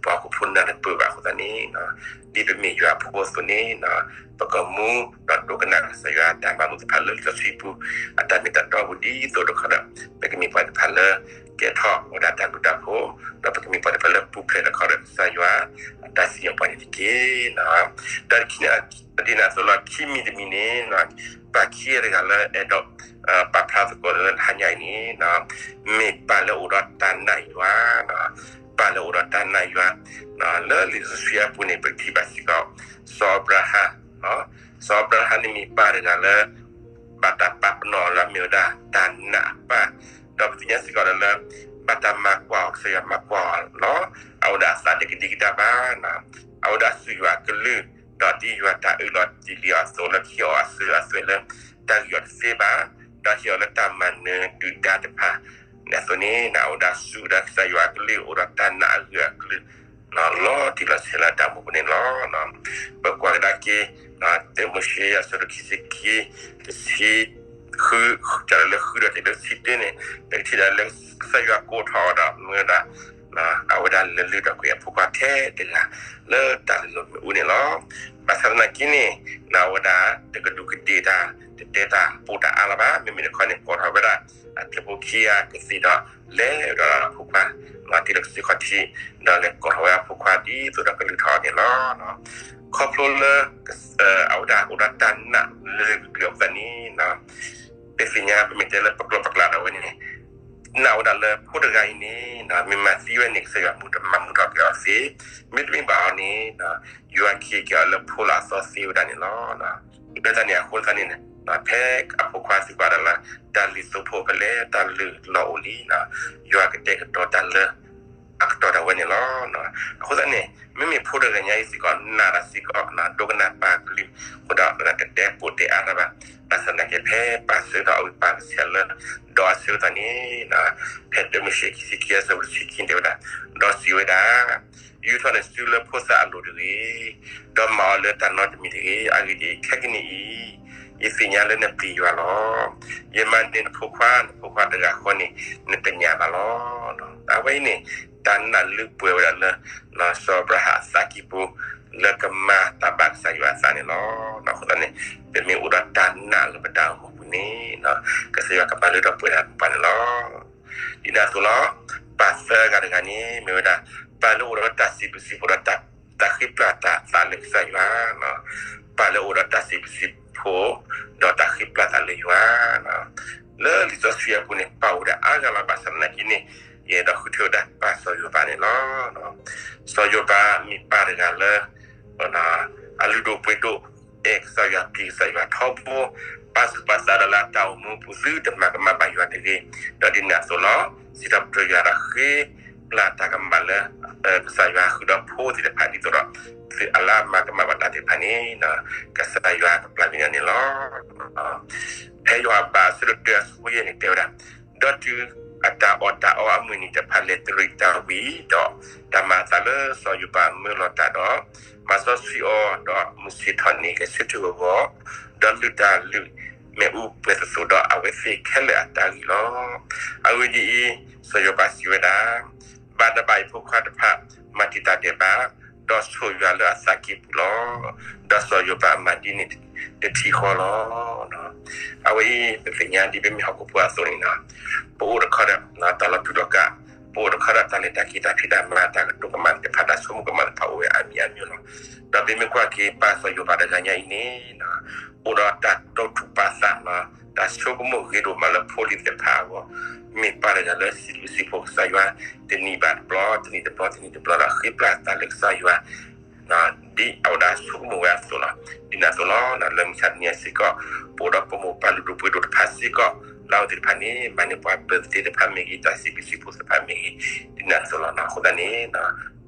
ပှၤဟီၣ်ခိၣ်ဖိနၢ်တပၢၢ်ဘၣ်အဃိသတးန့ၣ် ဒ်ပမ့ၢ်ယွၤအဖိအသိးန့ၣ် ပကမူဒီးဒိကနၣ်ကစၢ်ယွၤအတၢ်မၤလိာ်သ့ၣ်တဖၣ်လၢလံာ်စီဆှံပူၤ အတၢ်မ့ၢ်တၢ်တီအပူၤဒ်သိးတခီဒီး ပကမ့ၢ်ပှၤတဖၣ်လၢ ကဲထီၣ်ဝဲဒၣ်တၢ်ဘျုးတၢ်ဖှိၣ် ဒီးပကမ့ၢ်ပှၤတဖၣ်လၢပူၤဖျဲးတခီဒီးကစၢ်ယွၤအတၢ်စံၣ်ညီၣ်ပှၤန့ၣ်တက့ၢ်. ဒီးဒ်န့ၣ်အသိးလီၤ ခံမံၤတမံၤန့ၣ် ပၢ်ခံဂၤတဂၤလၢအဲၣ်ဒိး ပာ်ဖျါသကိးလၢတဟါညါအံၤန့ၣ် မ့ၢ်ပၢ်လၢအိၣ်ဒီးတၢ်နာ်ယွၤ, ပၢ်လၢအိၣ်ဒီးတၢ်နာ်ယွၤ လၢလံာ်စီဆှံအပူၤန့ၣ် ပထံၣ်ဘၣ်စ့ၢ်ကီး စီၤအၤဘြၤဟၣ်, စီၤအၤဘြၤဟၣ်န့ၣ်မ့ၢ်ပၢ်တဂၤလၢ ဘၣ်တၢ်ပာ်ပနီၣ်အီၤလၢအမ့ၢ်ဝဲဒၣ်တၢ်နာ်အပၢ်, ဒီးပသ့ၣ်ညါစ့ၢ်ကီးဒီးလၢ ဘၣ်တၢ်မၤကွၢ်အီၤ ကစၢ်ယွၤမၤကွၢ်အီၤလီၤ. အဝဲဒၣ်အသးတကဒံကဒါဘၣ်, အဝဲဒၣ်စူၢ်ယွၤအကလုၢ်, ဒီးဒ်ယွၤတၢ်အၢၣ်လီၤတ့ၢ်လံအီၤအသိးလၢကဟ့ၣ်အီၤအစုအသွဲၣ်လၢ တၢ်ဂံၢ်အီၤတသ့ဘၣ်, ဒီးဟ့ၣ်အီၤလၢတၢ်မၤနၢၤဒုၣ်ဒါတဖၣ် အသိးန့ၣ် အဝဲဒၣ်စူၢ်ကဒါကစၢ်ယွၤအကလုၢ် အိၣ်ဒီးတၢ်နာ်အဂၢၢ်အကျၢၤ လီၤတံၢ်လီၤဆဲးလၢအတၢ်အိၣ်မူပူၤန့ၣ်လီၤ. ပကွၢ်ကဒါက့ၤ တၢမိၤၡ့ အဆၢဒိၣ်ခံဆံခံ တဆံ ဃု စးထီၣ်လၢဃုဒီးတုၤလၢတဆံတၢန့ၣ် ပကထံၣ်ဒၣ်လၢကစၢ်ယွၤကိးထီၣ်အီၤဒီးမ့ၢ်ဝဲဒၣ် အဝဲဒၣ်လဲၤလုၢ်ထီၣ်ကွံာ်အဖိခွါထဲတဂၤ လၢတၢ်လုၢ်လီၢ်မ့ၣ်အူန့ၣ်လီၤ. ဘၣ်ဆၣ်သနာ်က့န့ၣ် အဝဲဒၣ်တကဒူးကဒ့ၣ်တၢ် တတဲတၢ်ပီးတၢ်အါလၢၤဘၣ်. မ့မ့ၢ်တခီန့ၣ် ကိးထီၣ်ဝဲဒၣ်အကျဲဖိခံဂၤကသ့ၣ်ဒီး လဲၤဒီးအဖိခွါ တုၤလၢကစၢၢ်ခီၣ်ထံး ဒီးလဲၤကိးထီၣ်ဝဲအဖိခွါဒ်သိးဒီးကလုၢ်ထီၣ်အီၤန့ၣ်လီၤ. ခီဖျိလၢ အဝဲဒၣ်အိၣ်ဒီးတၢ်နာ်လၢဂၢၢ်ကျၢၤအဃိသတးန့ၣ် ပသ့ၣ်ညါ ပမ့ၢ်တဲလၢပကျိာ်ပကျါဒၣ်ဝဲန့ၣ် နာ်ဝဲဒၣ်လၢဖိတဂၤအံၤန့ၣ် မ့ၢ်မၤသံဝဲန့ၣ် ကစၢ်ယွၤမၤမူထီၣ်က့ၤအီၤသ့, မ့တမ့ၢ်ဘၣ်အီၤန့ၣ် ယွၤကဟ့ၣ်က့ၤအီၤလၢဖိလၢအသီသ့ဝဲဒၣ်န့ၣ်လီၤ. လၢတၢ်န့ၣ်အဃိသတးန့ၣ် ဖဲအဖိခွါသံကွၢ်ဒၣ်လၢ တၢ်လုၢ်သိဖိဖဲလဲၣ် တၢ်လုၢ်လီၤအိၣ်လံ, ယွၤကတဲာ်ကတီၤတၢ်လၢ အကတီၢ်ဒၣ်ဝဲန့ၣ်လီၤ. အဃိသတးန့ၣ် မ့မ့ၢ်ဖိတဂၤညါအံၤစ့ၢ်ကီး နာ်တၢ်စ့ၢ်ကီး ဒိကနၣ်ပၢ်ကလုၢ် အဃိဒီးတတဲပီးတဲအါတၢ်ဘၣ်. ဘၣ်ဆၣ်သနာ်က့ ဖဲပာ်စၢၤထီၣ်အဝဲပၢ်ကစၢ်လၢ ဒီးအဆၢကတီၢ်န့ၣ် ဖဲတၢမိၤၡ့ခံဆံခံအဆၢဖိတဆံခံန့ၣ်တဲဝဲဒၣ်, ဒီးစံးဝဲဒၣ် ယူာ်ထီၣ်နစုလၢဖိသၣ်အလိၤတဂ့ၤ, ဒီးမၤအီၤလၢတၢ်နီတမံၤတဂ့ၤ. အဂ့ၢ်ဒ်အံၤ, ခဲကနံၣ်အံၤ ယသ့ၣ်ညါလၢနပျံၤယွၤလီၤ. ယမၤနၢၤနဖိခွါ, နဖိခွါတဂၤဃီန့ၣ် နတညၣ်ဘၣ်လီၤ. အဝဲအံၤန့ၣ် တၢ်နာ်လုၢ်ပှဲၤဝဲဒၣ်လၢ စီၤအၤဘြၤဟၣ်အသးကံၢ်ပူၤ လၢကမၤတၢ်ဘၣ်ကစၢ်ယွၤအသးန့ၣ်လီၤ. အဃိသတးန့ၣ် ပမ့ၢ်အိၣ်ဒီးတၢ်နာ်လၢပတၢ်အိၣ်မူပူၤန့ၣ် ကစၢ်ယွၤကမၤလၢထီၣ်ပှဲၤဒၣ်ပှၤန့ၣ်လီၤ. ဒ်န့ၣ်အသိးလီၤ. ပၢ်သၢဂၤတဂၤန့ၣ် မ့ၢ်ဝဲဒၣ် ပၢ်လၢအိၣ်ဒီးတၢ်စံးဘျုးစံးဖှိၣ်ဒီး တၢ်ဃ့ပျၢ်တၢ်သးလၢကစၢ်ယွၤ, ပၢ်လၢအိၣ်ဒီးတၢ်စံးဘျုးစံးဖှိၣ် ဒီးတၢ်ဃ့ပျၢ်သးလၢယွၤ, လၢလံာ်စီဆှံအပူၤန့ၣ် ပၢ်အိၣ်ဝဲဒၣ်အါဂၤလီၤ. ဘၣ်ဆၣ်သနာ်က့န့ၣ် ယအဲၣ်ဒိးဃုထၢဝဲဒၣ်ပၢ်စီၤယိၤဘးန့ၣ်လီၤ. စီၤယိၤဘးမ့ၢ်ပၢ်တဂၤလၢ အလုၢ်ဒိၣ်ပှ့ၤဒိၣ် အဲၣ်ကစၢ်ယွၤပျံၤကစၢ်ယွၤထီဘိ, ပာ်သူၣ်ပာ်သးဒီးလၢအတၢ်အိၣ်မူပူၤ သုတမၤကမၣ်ဘၣ်ယွၤတဂ့ၤ. ဒီးဒ်န့ၣ်အသိးလီၤ. စံးထီၣ်ပတြၢၤယွၤဒီးဃ့ပျၢ်တၢ်ကမၣ်လၢ ကစၢ်ယွၤဃုာ်ဒီးဖိသ့ၣ်တဖၣ်ဒ်သိးဒီး သုအလၢအမၤကမၣ်ဘၣ်တၢ်သ့ၣ်တဖၣ်န့ၣ် ကစၢ်ယွၤကပျၢ်က့ၤန့ၣ်လီၤ. ဖဲယိၤဟၣ်ဘးအဆၢဒိၣ်တၢအဆၢဖိယဲၢ်န့ၣ်တဲဝဲဒၣ်, ဒီးတုၤ အတၢ်အီၣ်တၢ်အီအမုၢ်နံၤတဖၣ်လဲၤတရံးတၢ်ဝံၤဒီး တၢ်မၤအသးလၢစီၤယိၤဘးမၢလီၤတၢ်ဒီး မၤစီဆှံအီၤဒီးမုၢ်ဆ့ၣ်ထီၣ်န့ၣ် ကဆၢထၢၣ်ဂီၤဂီၤ ဒီးလုၢ်တၢ်လုၢ်မ့ၣ်အူပှဲၤသသိးဒီးအဝဲသ့ၣ်ခဲလၢာ်အတၢ်ဂ့ၢ်လီၤ. အဂ့ၢ်ဒ်အံၤ, စီၤယိၤဘးစံးဝဲဒၣ် ဘၣ်တဘၣ်အံၤဖိခွါတဖၣ် မၤတံာ်တာ်ဒဲးဘး, ဒီးဆိၣ်ယွၤလၢအသးကံၢ်ပူၤလီၤ. ဒီးစီၤယိၤဘးမၤဒ်န့ၣ်တထံၣ်ဃီလီၤ. အဝဲအံၤ ပသ့ၣ်ညါဒ်ပမ့ၢ်ဟီၣ်ခိၣ်ဖိအသိးန့ၣ်လီၤ. ပအိၣ်တခီဒီး တၢ်လီၤတူာ်လီၤကာ်, ပအိၣ်တခီဒီးတၢ်လဲၤတၢ်က့ၤတၢ်ဖံးတၢ်မၤ တၢ်ကတိၤကမၣ်သ့ၣ်တဖၣ် တၢ်ဆိကမိၣ်ကမၣ်သ့ၣ်တဖၣ်အိၣ်ဝဲအါမံၤအါမံၤလီၤ. ဒီးပမ့ၢ်ကွၢ်က့ၤပၢ်စီၤယိၤဘးတဂၤညါအံၤန့ၣ် အိၣ်ဒီးတၢ်တိာ်ထူၣ်ပာ်သး, တၢ်ဆိကမိၣ်ဂ့ၤဒိၣ်မးလၢဖိလံၤသ့ၣ်တဖၣ်အဂီၢ်, မ့ၢ်ပၢ်တဂၤလၢစံးဘျုးစံးဖှိၣ်ကစၢ်ယွၤ တနံၤဘၣ်တဘျီ, တနံၤတဘျီ, တနံၤတဘျီဒီး ဃ့ပျၢ်သးလၢကစၢ်ယွၤ ဒ်အဝဲဒၣ်ဆိကမိၣ်ဝဲအသိးလီၤ. ဒ်န့ၣ်အသိးလီၤ. လၢမုၢ်ဆါတနံၤအံၤစ့ၢ်ကီး ပအိၣ်ဒီးပမိၢ်ပၢ်လုၢ်ဒိၣ်ပှ့ၤဒိၣ်တဖၣ်စ့ၢ်ကီး, လၢအဝဲသ့ၣ်တဖၣ်န့ၣ် မၤန့ၢ်ပှၤ birthday သ့ၣ်တဖၣ်မ့ၢ်ဂ့ၤ, တၢ်စံးဘျုးစံးဖှိၣ်သ့ၣ်တဖၣ်မ့ၢ်ဂ့ၤ, ဒ်န့ၣ်အသိးလီၤ. အဃိသတးန့ၣ်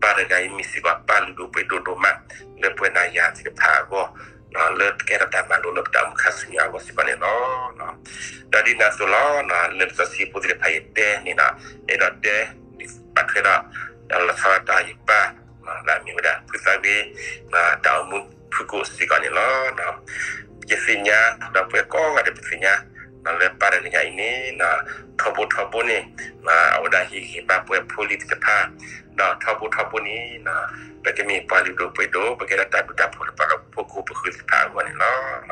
ပၢ်တဂၤအံၤမ့ၢ်စ့ၢ်ကီးပၢ်လုၢ်ဒိၣ်ပှ့ၤဒိၣ်ဒိၣ်မး လၢပဝဲနၤယၤသ့ၣ်တဖၣ်အဂီၢ်, လၢကဲထီၣ်တၢ်မၤလိလၢပတၢ်အိၣ်မူခါဆူညါအဂီၢ်စ့ၢ်ကီးန့ၣ်လီၤ. ဒီးဒ်န့ၣ်အသိးလီၤ. လၢလံာ်စီဆှံဖိသ့ၣ်တဖၣ်ယတဲန့ၣ်ဒီး အဲၣ်ဒိးတဲ ဘၣ်ထွဲဒီး လီၤဆီဒၣ်တၢ်ယပၢ် လၢအမ့ၢ်ဝဲဒၣ် ဖုသးဂ့ၤ တၢ်အိၣ်မူဖုကိၣ်စ့ၢ်ကီးန့ၣ်လီၤ. ယသ့ၣ်ညါ ဒီးပဝဲကိးဂၤဒဲးပသ့ၣ်ညါ လၢပၢ်တဂၤညါအံၤန့ၣ် ထီဘိထီဘိန့ၣ် အဝဲဒၣ်ဟ့ၣ်ဂံၢ်ဟ့ၣ်ဘါပဝဲဖိလံၤသ့ၣ်တဖၣ်, ဒီးထီဘိထီဘိန့ၣ် ပကမ့ၢ်ပှၤလုၢ်ဒိၣ်ပှ့ၤဒိၣ် ပကဲထီၣ်တၢ်ဘျုးတၢ်ဖှိၣ်လၢပှၤလၢပဖိကိၣ်ပဃၢၤသ့ၣ်တဖၣ်အဂီၢ်န့ၣ်လီၤ.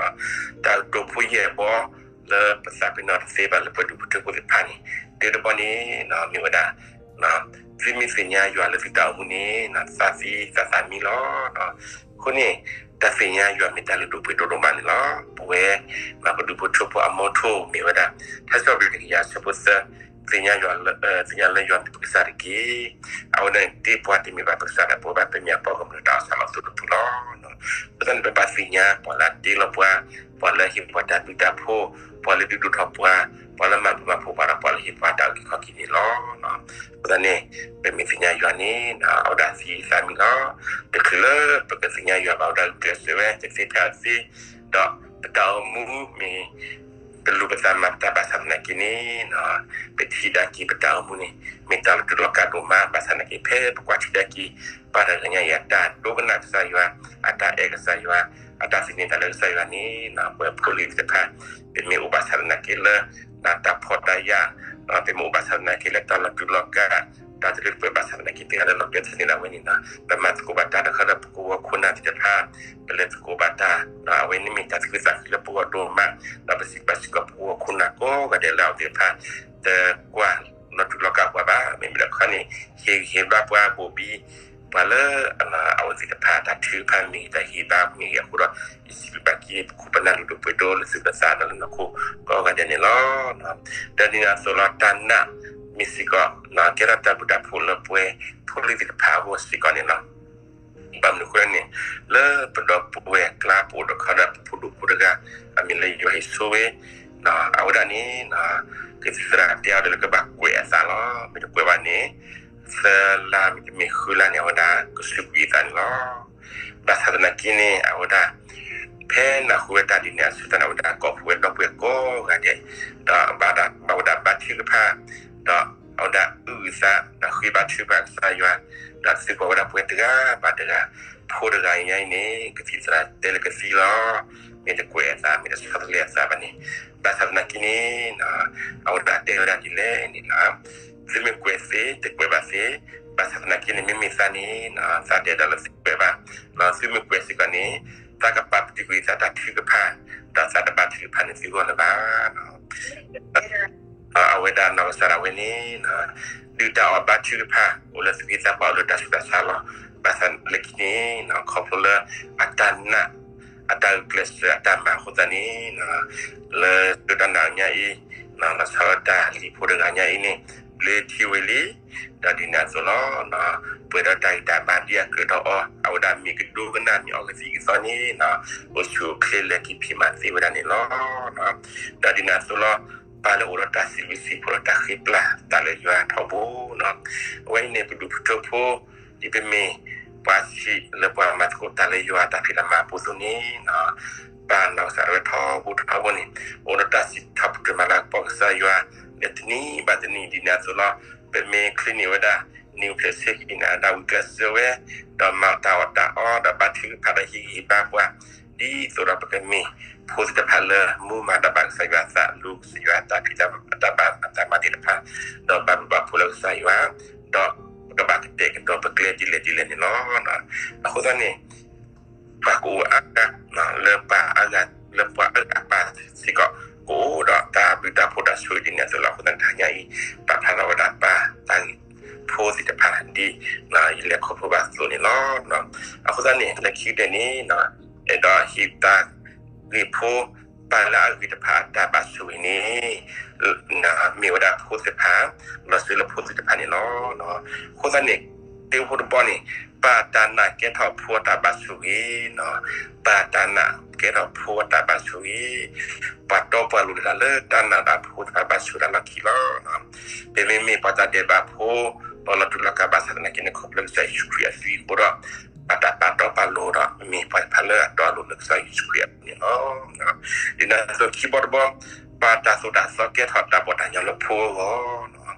တၢ်ကတိၤဖိယဲၢ်ဘီ လၢပသးပ့ၤနီၣ်တသ့ဘၣ်လၢပှၤဒူၣ်ဖိထၢဖိသ့ၣ်တဖၣ်န့ၣ် တၢတဘီန့ၣ် မ့ၢ်ဝဲဒၣ် သုမ့ၢ်သ့ၣ်ညါယွၤလၢသုတၢ်အိၣ်မူန့ၣ် သးသံသးသးမံလီၤ. အဃိန့ၣ် တၢ်သ့ၣ်ညါယွၤမ့ၢ်တၢ်လုၢ်ဒိၣ်ပှ့ၤဒိၣ်ဒိၣ်မးန့ၣ်လီၤ. ပဝဲ ပဒူၣ်ဖိထၢဖိအမီထိမ့ၢ်ဝဲဒၣ် ထါစံးပတြၢၤတကယၤဆၢဖိသၢ သ့ၣ်ညါယွၤလၢ သ့ၣ်ညါလၢယွၤမ့ၢ်ပကစၢ်တက့ၢ်. အဝဲဒၣ်န့ၣ်တ့ပှၤတမ့ၢ်ဘၣ်ပကစၢ်ဒီး ပဝဲဘၣ်ပမ့ၢ်အပှၤဂီၢ်မုၢ်လၢတၢ်အီၣ်ဆၣ်လီၤသူၣ်တပူၤလီၤ. အဃိသတးန့ၣ် ပဘၣ်သ့ၣ်ညါပှၤလၢအတ့လီၤပှၤ, ပှၤလၢဟ့ၣ်ပှၤတၢ်ဘျုးတၢ်ဖှိၣ်, ပှၤလၢဒုးဒိၣ်ထီၣ်ပှၤ, ပှၤလၢမၤဘျုးမၤဖှိၣ်ပှၤဒီး ပှၤလၢဟ့ၣ်ပှၤတၢ်အုၣ်က့ၤခီၣ်က့ၤန့ၣ်လီၤ. အဃိသတးန့ၣ် ပမ့ၢ်သ့ၣ်ညါယွၤန့ၣ် အဝဲဒၣ်သံသးမံလီၤ. တချုးလၢပကသ့ၣ်ညါယွၤဘၣ် အဝဲဒၣ်ဂုာ်ကျဲးစၢးဝဲ တသ့ဖဲအသ့, ဒီးပတၢ်အိၣ်မူမ့ၢ် ပလူၤပသးမၤတၢ်ဘၣ်ဆၣ်သနာ်က့န့ၣ် ပထံၣ်ဒၣ်က့ၤပတၢ်အိၣ်မူန့ၣ် မ့ၢ်တၢ်လီၤတူာ်လီၤကာ်ဒိၣ်မး ဘၣ်ဆၣ်သနာ်က့ ဖဲပကွၢ်ထံၣ်ဒၣ်က့ၤ ပၢ်တဂၤညါအံၤ အတၢ်ဒိကနၣ်ကစၢ်ယွၤ, အတၢ်အဲၣ်ကစၢ်ယွၤ, အတၢ်သန့ၤတၢ်လၢကစၢ်ယွၤန့ၣ် ပဝဲဖိလံၤသ့ၣ်တဖၣ် ပမ့ၢ်အိၣ်ဘၣ်ဆၣ်သနာ်က့လၢ တၢ်ဖှီၣ်တၢ်ယာ်, ပမ့ၢ်အိၣ်ဘၣ်ဆၣ်သနာ်က့လၢတၢ်လီၤတူာ်လီၤကာ်, တၢ်တလၢတပှဲၤဘၣ်ဆၣ်သနာ်က့ ပှၤလၢလီၤတဲာ်သန့ၤဒၣ်ဝဲန့ၣ် ပမၤသကိးဘၣ်တၢ်တခါလၢပကဝီၤခိၣ်နၢ်သ့ၣ်တဖၣ်, ပလဲၤသကိးဘၣ်တၢ်, ဒီးအဝဲန့ၣ်မ့ၢ်တၢ်သးခုသးခုလၢပဂီၢ်ဒိၣ်မး, ဒီးပစံးဘျုးစ့ၢ်ကီးပကဝီၤခိၣ်နၢ်ကိးဂၤဒဲးလၢအဝဲသ့ၣ်တဖၣ် တကွၢ်လီၤတူာ်လီၤကာ်ပှၤဘၣ်. မ့မ့ၢ်တခီန့ၣ် ဟ့ၣ်ဂံၢ်ဟ့ၣ်ဘါပှၤဘိၣ်ဘံ ပှၤလၢ အဝဲသ့ၣ်တဖၣ်တၢ်ထုကဖၣ်မ့ၢ်ဂ့ၤ တၢ်ဟ့ၣ်ဘါမ့ၢ်ဂ့ၤအဃိဒီး ယစံးဘျုးဘၣ်က့ၤပခိၣ်ပနၢ်လုၢ်ဒိၣ်ပှ့ၤဒိၣ်လၢသုးပသးဒီးလၢနီၢ်ခိကိးဂၤဒဲးန့ၣ်လီၤ. ဒီးဒ်န့ၣ်အသိးလီၤ တၢ်နာ်မ့ၢ်စ့ၢ်ကီး ကဲထီၣ်တၢ်ဘျုးတၢ်ဖှိၣ်လၢပဝဲဖိလံၤသ့ၣ်တဖၣ်အဂီၢ်စ့ၢ်ကီးန့ၣ်လီၤ. ဘၣ်မနုၤအဃိန့ၣ် လၢပဒီပုၢ်ဝဲၢ်အကျါ ပအိၣ်ဒီးခီဒီးပဖိဒိၣ်ဖိတဂၤ အမံၤလၢယွၤဟ့ၣ်ဆိဝဲ, အဝဲဒၣ်န့ၣ် ကသံၣ်သရၣ်တဲအီၤဒီးလၢကဘၣ်ကွဲးအသးလီၤ. မ့ၢ်တကွဲးဘၣ်န့ၣ် သၢလါမ့တမ့ၢ်ဃုလါန့ၣ် အဝဲဒၣ်ကစူးကွံာ်အသးန့ၣ်လီၤ. ဘၣ်ဆၣ်သနာ်က့န့ၣ် အဝဲဒၣ် ဖဲနၢ်ဟူဝဲတၢ်ဒ်န့ၣ်အဆၢကတီၢ်န့ၣ် အဝဲဒၣ်ကိးဖှိၣ်ဝဲဒီပုၢ်ဝဲၢ်ကိးဂၤဒဲး, ဒီးဘၣ်ဝဲဒၣ်ဘါထုကဖၣ်, ဒီးအဝဲဒၣ်အုၣ်အသး ဒီးဃ့ဘါထုကဖၣ်ကစၢ်ယွၤ, ဒီးသံကွၢ်ဝဲဒၣ်ပဝဲတဂၤဘၣ်တဂၤ, ဖိတဂၤညါအံၤန့ၣ် ကသံၣ်သရၣ်တဲလၢကသံလီၤ. မ့ၢ်တကွဲးအသး မ့ၢ်တဆီတလဲအသးဘၣ်န့ၣ်, ဘၣ်ဆၣ်သနာ်က့န့ၣ် အဝဲဒၣ်တဲဝဲဒၣ်ဒ်လဲၣ်န့ၣ်လီၤ. သုမ့ၢ်ကွဲးသ့ တကွဲးဘၣ်သ့, ဘၣ်ဆၣ်သနာ်က့န့ၣ် မ့မ့ၢ်သးန့ၣ် သးတဲဒၣ်လၢသုကွဲးဘၣ်, သုမ့ၢ်ကွဲးစ့ၢ်ကီးန့ၣ် သးကပာ်ပတုာ်ကွံာ်သးတၢ်ထုကဖၣ်, ဒီးသးတဘါထုကဖၣ်န့ၢ်သုဂီၢ်လၢၤဘၣ်. အဝဲဒၣ်နီၢ်ကစၢ်ဒၣ်ဝဲန့ၣ် ဒုၣ်တၢ်အီၣ်ဘါထုကဖၣ် အိၣ်လၢသူၣ်က့သးပှၢ် အိၣ်လၢတၢ်ဆူးတၢ်ဆါလီၤ. ဘၣ်ဆၣ်လၢခံန့ၣ် ခီဖျိလၢအတၢ်နာ် အတၢ်ဂုာ်ကျဲးစၢး အတၢ်မၤအဃိသတးန့ၣ် လၢတၢ်နာ်ညါအံၤ လီၤဆီဒၣ်တၢ်လံၤဖိတဂၤညါအံၤန့ၣ် ဘျၢထံဝဲလံ. ဒီးဒ်န့ၣ်အသိးလီၤ ပှဲၤဒီးတၢ်ဂံၢ်တၢ်ဘါဒ်အကြၢးဒီးအီၤ အဝဲဒၣ်မ့ၢ်ကဒိကနၣ်မ့ၢ်အီၤကသံၣ်ကသီန့ၣ် အိၣ်ဆူၣ်အိၣ်ချ့လဲၤက့ၤဖံးမၤသ့ဝဲဒၣ်န့ၣ်လီၤ. ဒီးဒ်န့ၣ်အသိးလီၤ ပၢ်လၢအိၣ်ဒီးတၢ်စံးဘျုးစံးဖှိၣ်ဒီးတၢ်ဃ့ပျၢ်သးလၢယွၤထီဘိလီၤ. အဝဲအံၤန့ၣ် ပဒူၣ်ဖိထၢဖိ ဒ်ပမ့ၢ်ပှၤဆံးလၢပှၤမၤသကိးတၢ်လၢယွၤတၢ်ဖံးတၢ်မၤအပူၤအသိးန့ၣ် ပၢ်နီၢ်ကစၢ်ဒၣ်ဝဲထီဘိထီဘိန့ၣ် အိၣ်ဒီးတၢ်စံးထီၣ်ပတြၢၤမၤလၤကပီၤကစၢ်ယွၤလၢ တနံၤဘၣ်တနံၤဒ်န့ၣ်အသိးလီၤ. ပမ့ၢ်ချ့န့ၢ်ဝဲဒၣ် နံၣ်အိၣ်ဖျဲၣ်ဆ့ဟံၣ်နၤဒၣ်ဝံၤကျဲးစၢးဝဲ ဒီးမၤတၢ်အီၣ်တၢ်အီ ဒီးဘါထုကဖၣ်ဒီးဟ့ၣ်ဂံၢ်ဟ့ၣ်ဘါပှၤ ဒ်သိးဒီးပကမ့ၢ်ဖိသ့ၣ်တဖၣ်လၢမူမၤတၢ်ဘၣ်ကစၢ်ယွၤအသး လူၤကစၢ်ယွၤအတၢ်ဖံးတၢ်မၤတၢ်ဘၣ်အတၢ်မၤသ့ၣ်တဖၣ် ဒီးဘၣ်ဘျုးဘၣ်ဖှိၣ်လၢကစၢ်ယွၤ ဒီးပကဘၣ်ကတဲာ်ကတီၤပကျဲဒ်လဲၣ်ဒ်လဲၣ်န့ၣ်လီၤ. အဃိသတးန့ၣ် ပှၤကအိၣ်အါဂၤ လၢပှၤအါဂၤ လၢပှၤအါဂၤအပၢ်စ့ၢ်ကီး ကအိၣ်ဒီးတၢ်ဘျုးတၢ်ဖှိၣ်တၢ်ဆိၣ်ဂ့ၤဒ်န့ၣ်အသိးလီၤ. အဃိသတးန့ၣ် တဟါညါအံၤ ပာ်ဖျါထီၣ်ဝဲဒၣ်ပၢ်တၢ်ဂ့ၢ်ဖိသ့ၣ်တဖၣ်ဒ် ယလဲၤခီဖျိဘၣ်အသိးန့ၣ်လီၤ. အဃိသတးန့ၣ် လၢခံကတၢၢ်န့ၣ် အဲၣ်ဒိးဟ့ၣ်တၢ်ဂ့ၢ်ဖိ ပၢ်လၢအဂ့ၤတဖၣ်အတၢ်ဘၣ်ဆိၣ်ဂ့ၤန့ၣ် မ့ၢ်ဝဲဒၣ်ဖိသ့ၣ်တဖၣ် လီၤစၢၤလၢဖိသ့ၣ်တဖၣ်န့ၣ်လီၤ. အဃိသတးန့ၣ် တ့ဖိတဘီန့ၣ် ပၢ်တၢ်နာ်ကဲထီၣ်ဖိအတၢ်ဘၣ်ဆိၣ်ဂ့ၤ, ပၢ်တၢ်နာ်ကဲထီၣ်ဖိအတၢ်ဘၣ်ဆိၣ်ဂ့ၤ, ပှၤတီပှၤလိၤဒၣ်တၢ်လၢတၢ်နာ်ဒီးဖိတဖၣ်ဘၣ်ဆိၣ်ဂ့ၤတၢ်လီၢ်ခံလီၤ. ပမ့မ့ၢ်ပှၤတၢ်ဒဲးဘးဖိ ပှၤလီၤတူာ်လီၤကာ်ဘၣ်ဆၣ်သနာ်က့န့ၣ် ခီဖျိလၢကစၢ်ယ့ၣ်ၡူးခရံာ်အသွံၣ်အဃိဒီး ပတၢ်ပာ်တီပာ်လိၤဒီး မ့ၢ်ပှၤတဖၣ်လၢအတီအလိၤလၢကစၢ်ယ့ၣ်ၡူးခရံာ်အပူၤန့ၣ်လီၤ. ဒ်န့ၣ်အသိးခံဘီတဘီ ပတၢ်သိၣ်တၢ်သီကဲထီၣ်တၢ်ဘီၣ်တၢ်ညီလၢဖိအဂီၢ်,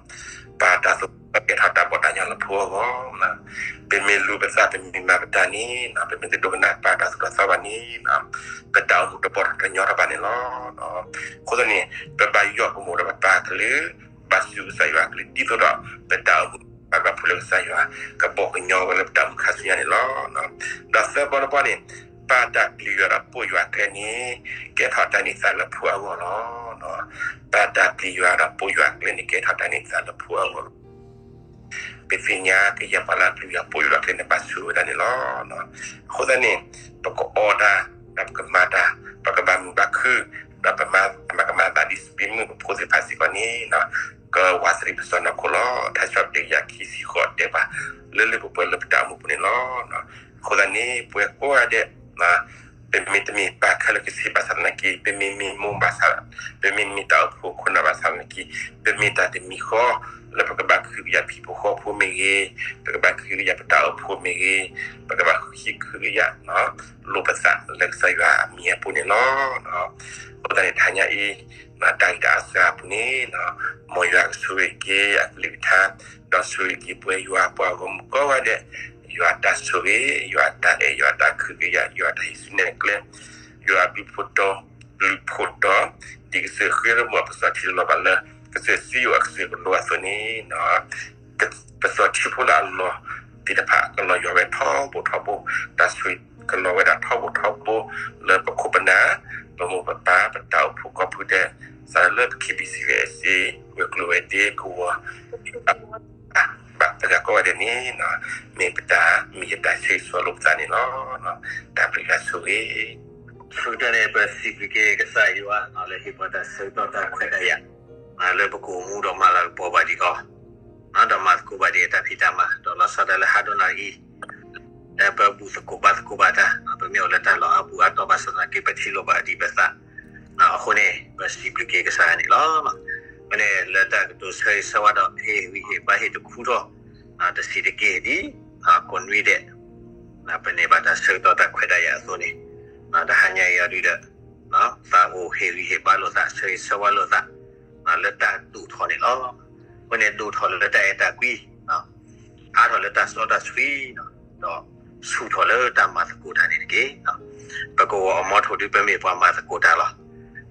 ပတၢ်သိၣ်တၢ်သီကဲထီၣ်တၢ်ဘီၣ်တၢ်ညီလၢဖိအဂီၢ်, ပမ့ၢ်လူၤပသး ပမ့ၢ်မၤပတၢ်န့ၣ် ပမ့ၢ်တဒိကနၣ်ပၢ်တၢ်သိၣ်တၢ်သီဘၣ်န့ၣ် ပတၢ်အိၣ်မူတဘီၣ်တညီတဘၣ်န့ၣ်လီၤ. အဃိသတးန့ၣ် ပဘၣ်ယီၢ်ပမိၢ်ဒီးပပၢ်ကလုၢ်, ဘၣ်စူးကစၢ်ယွၤကလုၢ် ဒ်သိးဒီး ပတၢ်အိၣ်မူဘၣ်ဘျုးဖှိၣ်လၢကစၢ်ယွၤ ကဘီၣ်ကညီဝဲလၢပတၢ်အိၣ်မူခါဆူညါန့ၣ်လီၤ. ဒီးသၢဘီတဘီန့ၣ် ပတၢ်ပျံၤယွၤဒီးပိာ်ယွၤအကျဲန့ၣ် ကဲထီၣ်တၢ်န့ၢ်သါလၢဖိအဂီၢ်လီၤ. ပတၢ်ပျံၤယွၤဒီးပိာ်ယွၤအကျဲန့ၣ် ကဲထီၣ်တၢ်န့ၢ်သါလၢဖိအဂီၢ်လီၤ. ပသ့ၣ်ညါကယဲၢ်ပှၤလၢအပျံၤယွၤပိာ်ယွၤအကျဲန့ၣ် ဘၣ်ဆိၣ်ဂ့ၤဝဲဒၣ်န့ၣ်လီၤ. အဃိသတးန့ၣ် ပကအီၣ်တၢ် ဒီးပကမၤတၢ် ပကဘၣ်မုာ်ဘၣ်ခုၣ် ဒီးပမၤကမၣ်သးဒ်စပံးမုၢ် ပဖိသ့ၣ်တဖၣ်စ့ၢ်ကီးန့ၣ် ကဝးသရံးပစီၢ်နီၤခိၣ်လီၤ. ထါစံးပတြၢၤတကယၤခံဆံဃိးတဲပှၤ လၢလၢပှဲၤပှဲၤလၢပတၢ်အိၣ်မူပူၤန့ၣ်လီၤ. အဃိသတးန့ၣ် ပဝဲကိးဂၤဒဲး ပမ့ၢ်တမ့ၢ်ပၢ်ခဲလၢာ်ကဆ့ဘၣ်ဆၣ်သနာ်က့ ပမ့ၢ်မ့ၢ်မိၢ်ဘၣ်ဆၣ် ပမ့ၢ်မ့ၢ်တၢ်အိၣ်ဖှိၣ်ခိၣ်နၢ်ဘၣ်ဆၣ်သနာ်က့ ပမ့ၢ်တၢ်တမံၤဃီ လၢပကဘၣ်ကဟုကယာ်ဖံဖိဃီဖိမ့ၢ်ဂ့ၤ, ပကဘၣ်ကဟုကယာ်ပတၢ်အိၣ်ဖှိၣ်မ့ၢ်ဂ့ၤ, ပကဘၣ်ကဟုကယာ် လိာ်ပသးလၢကစၢ်ယွၤအမံၤအပူၤန့ၣ်လီၤ. အဃိသတးန့ၣ် တဟါညါအံၤ တၢ်ဂ့ၢ်တၢ်အါစှၤအပူၤန့ၣ် မ်ယွၤကဆိၣ်ဂ့ၤက့ၤအကလုၢ်ကထါ ဒီးဆိၣ်ဂ့ၤက့ၤပဝဲယွၤပှၤဂီၢ်မုၢ်ကိးဂၤဒဲး ယွၤအတၢ်ဆိၣ်ဂ့ၤ, ယွၤအတၢ်အဲၣ်, ယွၤအတၢ်ကဟုကယာ်, ယွၤအတၢ်ဟံးစုနဲၣ်ကျဲ, ယွၤအဘျုးဖှိၣ်တီ, ဘျုးဖှိၣ်တီ, ဒ်ကစၢၢ်ဃ့ရမုၢ်အပစီၤထံလီၤဘၣ်လၢ ကစၢၢ်စံယိၣ်အကစၢၢ်ကလိအသိးန့ၣ် ပစီၤထံဖိလၢအလီၢ်သ့ၣ်တဖၣ် ကလီၤယွၤဝဲထီဘိထီဘိ, တၢ်ဆိၣ်ဂ့ၤကလီၤဝဲဒၣ်ထီဘိထီဘိ လၢပခိၣ်ပနၢ်, ပမိၢ်ပပၢ်, ပတၢ်အိၣ်ဖှိၣ်ကီၢ်ဖုဒဲး, စးလၢပ KBC ဝဲအစ့, ဝဲၤကျိၤဝဲၤဒ့ကဝီၤ ဘၣ်ပဂၤကိးဂၤဒဲးန့ၣ် မ့ၢ်ပတၢ်မ့ၢ်ယတၢ်ဆၢဂ့ၤဆၢဝါလိာ်ပသးန့ၣ်လီၤ. တၢ်ဘျုးတၢ်ဆိၣ်ဂ့ၤ ဆူညါန့ၣ် ပစံးဘျုးက့ၤကစၢ်ယွၤ လၢဟ့ၣ်ပှၤတၢ်ဆၢကတီၢ်တၢ်ခွဲးတၢ်ယာ် လၢပကအိၣ်မူဒီးမၤလၤကပီၤဘၣ်ဒံးအီၤ ဒီးမၤသကိးဘၣ်ဒံးအတၢ်ဖံးတၢ်မၤ ဒီးလီၤဆီဒၣ်တၢ်လၢဟါဒီးနၣ်ရံၣ်အံၤ လၢပဘူၣ်သကိးဘါသကိးဘၣ်တၢ် ပမ့ၢ်အိၣ်လၢတၢ်လီၢ်အါပူၤအါတီၢ်ဘၣ်ဆၣ်သနာ်က့ ပထံၣ်လိာ်ဘၣ်ဒံးပသး အဃိန့ၣ် ပစံးဘျုးက့ၤကစၢ်ယွၤန့ၣ်လီၤ. အဃိန့ၣ် လၢတၢ်ကတိၤဆၢဂ့ၤဆၢဝါဒီးဟ့ၣ်ဂံၢ်ဟ့ၣ်ဘါဟ့ၣ်တခူထီၣ် တဆံးတက့ၢ်ဒ် ကိးနွံဒဲး ပန့ၢ်ဘၣ်တၢ်ဆၢကတီၢ်တၢ်ခွဲးတၢ်ယာ်အသိးန့ၣ် တဟါညါအံၤအီၤဒုဒီး သးအိၣ်ဟ့ၣ်ဂံၢ်ဟ့ၣ်ဘါလိာ်သး ဆၢဂ့ၤဆၢဝါလိာ်သး လၢတၢ်ဒိၣ်ထီၣ်န့ၣ်လီၤ. အဃိန့ၣ် ဒိၣ်ထီၣ်လၢတၢ်အဲၣ်တၢ်ကွံ အါထီၣ်လၢတၢ်စီတၢ်ဆှံ ဒီးဆူၣ်ထီၣ်လၢတၢ်မၤသကိးတၢ်န့ၣ်တက့ၢ်. ပကဝီၤအမီထိၣ်ဒု ပမ့ၢ်ပှၤမၤသကိးတၢ်လီၤ.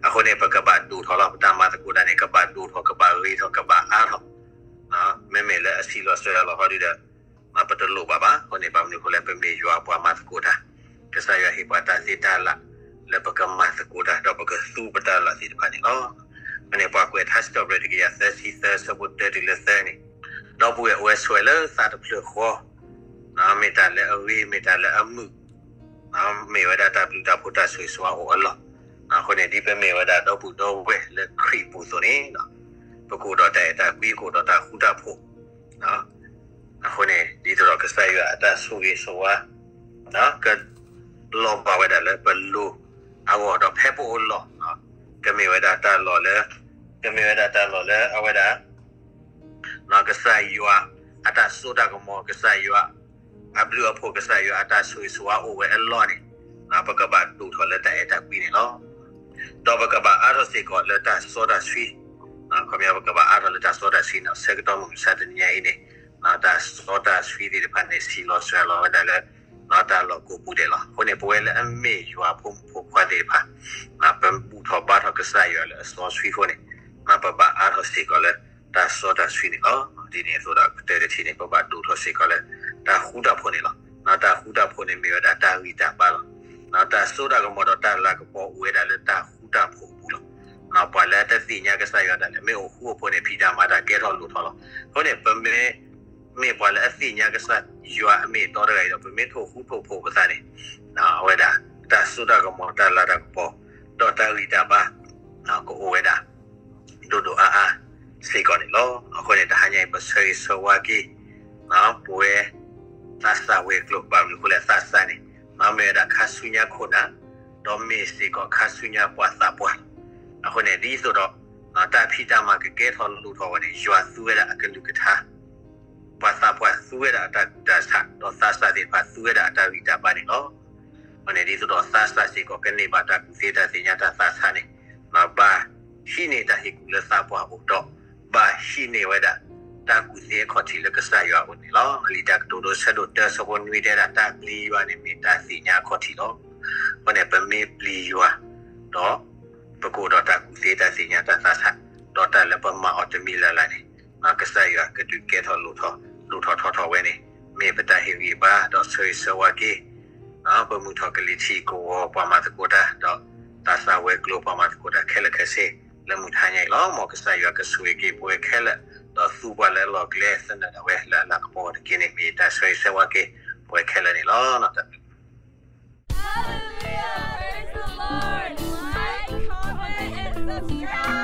အဃိန့ၣ် ပကဘၣ်ဒိၣ်ထီၣ်လီၤ. ပတၢ်မၤသကိးတၢ်န့ၣ် ကဘၣ်ဒိၣ်ထီၣ် ကဘၣ်ဂ့ၤထီၣ် ကဘၣ်အါထီၣ် မ့မ့ၢ်လၢအဆံးလီၤစၢၤလီၤဟီဒုဒီး ပတလိၣ်ဘၣ်ဘၣ်. အဃိန့ၣ် ဘၣ်မနုၤအဃိလဲၣ် ပမ့ၢ်ယွၤပှၤမၤသကိးတၢ်, ကစၢ်ယွၤဟ့ၣ်ပှၤတၢ်သ့တၢ်လၢ် လၢပကမၤသကိးတၢ် ဒီးပကသူပတၢ်လၢ်သ့ၣ်တဖၣ်န့ၣ်လီၤ. အဃိန့ၣ် ပှၤကွဲးထါစံးထီၣ်ပတြၢၤတကယၤသၢဆံသၢ အဆၢဖိတၢတုၤလၢသၢန့ၣ်, ဒီပုၢ်ဝဲၢ်အိၣ်ဝဲဆိးဝဲလၢသးတဖျၢၣ်ဃီ မ့ၢ်တၢ်လၢအဂ့ၤ မ့ၢ်တၢ်လၢအမုာ် မ့ၢ်ဝဲဒၣ်တၢ်ဘျုးတၢ်ဖှိၣ်တၢ်ဆိၣ်ဂ့ၤဆိၣ်ဝါအိၣ်အလီၢ်. အဃိန့ၣ် ဒ်ပမ့ၢ်ဝဲဒၣ်ဒီပုၢ်ဒီဝဲၢ်လၢခရံာ်အပူၤအသိးန့ၣ်, ပကအိၣ်ဒီးတၢ်အဲၣ်တၢ်ကွံ ကအိၣ်ဒီးတၢ်ဃူတၢ်ဖိး အဃိန့ၣ် ဒ်သိးဒီးကစၢ်ယွၤအတၢ်ဆိၣ်ဂ့ၤဆိၣ်ဝါ ကလီၤဘၣ်ဝဲဒၣ်လၢပလိၤအဂီၢ်ဒီးဖဲပအိၣ်လီၢ်, ကမ့ၢ်ဝဲဒၣ်တၢ်လီၢ်လၢ ကမ့ၢ်ဝဲဒၣ်တၢ်လီၢ်လၢအဝဲဒၣ် ကစၢ်ယွၤအတၢ်စိတၢ်ကမီၤ ကစၢ်ယွၤအဘျုးအဖှိၣ် ကစၢ်ယွၤအတၢ်ဆိၣ်ဂ့ၤဆိၣ်ဝါအိၣ်ဝဲအလီၢ်န့ၣ်, ပကဘၣ်ဒိၣ်ထီၣ်လၢတၢ်အဲၣ်တၢ်ကွံန့ၣ်လီၤ. ဒီးပကဘၣ်အါထီၣ်စ့ၢ်ကီးလၢတၢ်စီတၢ်ဆှံ, ခီပညီပကဘၣ်အါထီၣ်လၢတၢ်စီတၢ်ဆှံန့ၣ် ဆၢကတီၢ်မုၢ်မဆါတနံၤညါအံၤန့ၣ် တၢ်စီတၢ်ဆှံသ့ၣ်တဖၣ်န့ၣ် ဆံးလီၤစှၤလီၤဝဲဒၣ်လၢ တၢ်လီၢ်ကိးပူၤဒဲးလီၤ. အဃိန့ၣ် ပဝဲလၢအမ့ၢ်ယွၤဖိမုၣ်ဖိခွါသ့ၣ်တဖၣ် ပဘူၣ်ထီၣ်ဘါထီၣ်ကစၢ်ယွၤလၢအစီဆှံအဃိန့ၣ် ပဘၣ်အါထီၣ်စ့ၢ်ကီးလၢ တၢ်စီတၢ်ဆှံန့ၣ်လီၤ. ဒ်န့ၣ်အသိးဒီးကတၢၢ်တထံၣ်န့ၣ် ပဘၣ်ဒိၣ်ထီၣ်စ့ၢ်ကီးလၢ တၢ်ဃူတၢ်ဖိးန့ၣ်လီၤ. တၢ်ဃူတၢ်ဖိးန့ၣ်မ့ၢ်ဝဲဒၣ်တၢ်ဂံၢ်တၢ်ဘါလီၤ. တၢ်စိတၢ်ကမီၤဒီးတၢ်လၤကပီၤအိၣ်ဝဲဒၣ်လၢတၢ်ဃူတၢ်ဖိးအပူၤလီၤ. ပှၤလၢအတသ့ၣ်ညါကစၢ်ယွၤဒၣ်လဲာ် မ့ၢ်အိၣ်ဃူအိၣ်ဖိးန့ၣ် ဖံးတၢ်မၤတၢ်ကဲထီၣ်လိၣ်ထီၣ်လီၤ. အဃိန့ၣ် ပမ့ၢ် မ့ၢ်ပှၤလၢအသ့ၣ်ညါကစၢ်ယွၤအမ့ၢ်အတီတဂၤအံၤဒီး ပမ့ၢ်ထိၣ်ဃူထိၣ်ဖိးပသးန့ၣ် အဝဲဒၣ် တၢ်စိတၢ်ကမီၤ တၢ်လၤတၢ်ကပီၤ ဒီးတၢ်ဂံၢ်တၢ်ဘါ ကအိၣ်ဝဲဒၣ် ဒိၣ်ဒိၣ်အါအါစ့ၢ်ကီးန့ၣ်လီၤ. အဃိန့ၣ် တဟါညါအံၤ ပဆၢဂ့ၤဆၢဝါက့ၤ ပဝဲ သးစၢ်ဝဲၤကျိၤ ဘၣ်မနုၤအဃိလဲၣ် သးစၢ်န့ၣ် မ့ၢ်ဝဲဒၣ်ခါဆူညါခိၣ်နၢ် ဒီးမ့ၢ်စ့ၢ်ကီးခါဆူညါပှၤသးပှၢ်လီၤ. အဃိန့ၣ် ဒ်သိးဒီး တၢ်ဖံးတၢ်မၤကကဲထီၣ်လိၣ်ထီၣ်ဝဲန့ၣ် ယွၤသူဝဲဒၣ်အကလုၢ်ကထါ ပှၤသးပှၢ်သူဝဲဒၣ်အတၢ်ကူၣ်တၢ်ဆး ဒီးသးစၢ်သ့ၣ်တဖၣ်သူဝဲဒၣ်အတၢ်ဂံၢ်တၢ်ဘါန့ၣ်လီၤ. အဃိန့ၣ် ဒ်သိးဒီးသးစၢ်စ့ၢ်ကီးကန့ၢ်ဘၣ်တၢ်ကူၣ်သ့တၢ်သ့ၣ်ညါတၢ်သးဆးန့ၣ် ဘၣ်ဟံးန့ၢ်တၢ်ဟ့ၣ်ကူၣ်လၢသးပှၢ်အအိၣ်ဒီး ဘၣ်ဟံးန့ၢ်ဝဲဒၣ် တၢ်ကူၣ်သ့အခီၣ်ထံးလၢကစၢ်ယွၤအအိၣ်န့ၣ်လီၤ. လံာ်တၢ်ကတိၤဒိ ဆၢဒိၣ်တၢ ဆၢဖိနွံတဲဒၣ် တၢ်ပျံၤယွၤန့ၣ်မ့ၢ်တၢ်သ့ၣ်ညါအခီၣ်ထံးလီၤ. အဃိန့ၣ် ပမ့ၢ်ပျံၤယွၤ ဒီး ပကအိၣ်ဒီးတၢ်ကူၣ်သ့တၢ်သ့ၣ်ညါတၢ်သးဆး ဒီးတၢ်လၢပမၤအီၤတမံၤလၢ်လၢ်န့ၣ် ကစၢ်ယွၤကဒုးကဲထီၣ်လိၣ်ထီၣ် ဒိၣ်ထီၣ်ထီထီၣ်ဝဲန့ၣ် မ့ၢ်ပတၢ်ဟ့ၣ်ဂံၢ်ဘါ ဒီးဆၢဂ့ၤဆၢဝါက့ၤ ပမုၢ်ထီၣ်ကလံၤထံးကဝီၤပှၤမၤသကိးတၢ် ဒီးသးစၢ်ဝဲၤကျိၤပှၤမၤသကိးတၢ်ခဲလၢာ်ခဲဆ့ လၢမုၢ်တဟါညါအံၤလီၤ. မ်ကစၢ်ယွၤကဆိၣ်ဂ့ၤက့ၤပဝဲခဲလၢာ် ဒီးသူပှၤလၢအလီၢ်ကျဲသနၢၣ်ဒၣ်ဝဲလၢအလၤကပီၤအီၤတက့ၢ်န့ၣ် မ့ၢ်တၢ်ဆၢဂ့ၤဆၢဝါက့ၤပဝဲခဲလၢာ်န့ၣ်လီၤ. Hallelujah. Praise the Lord. Like, comment, and subscribe.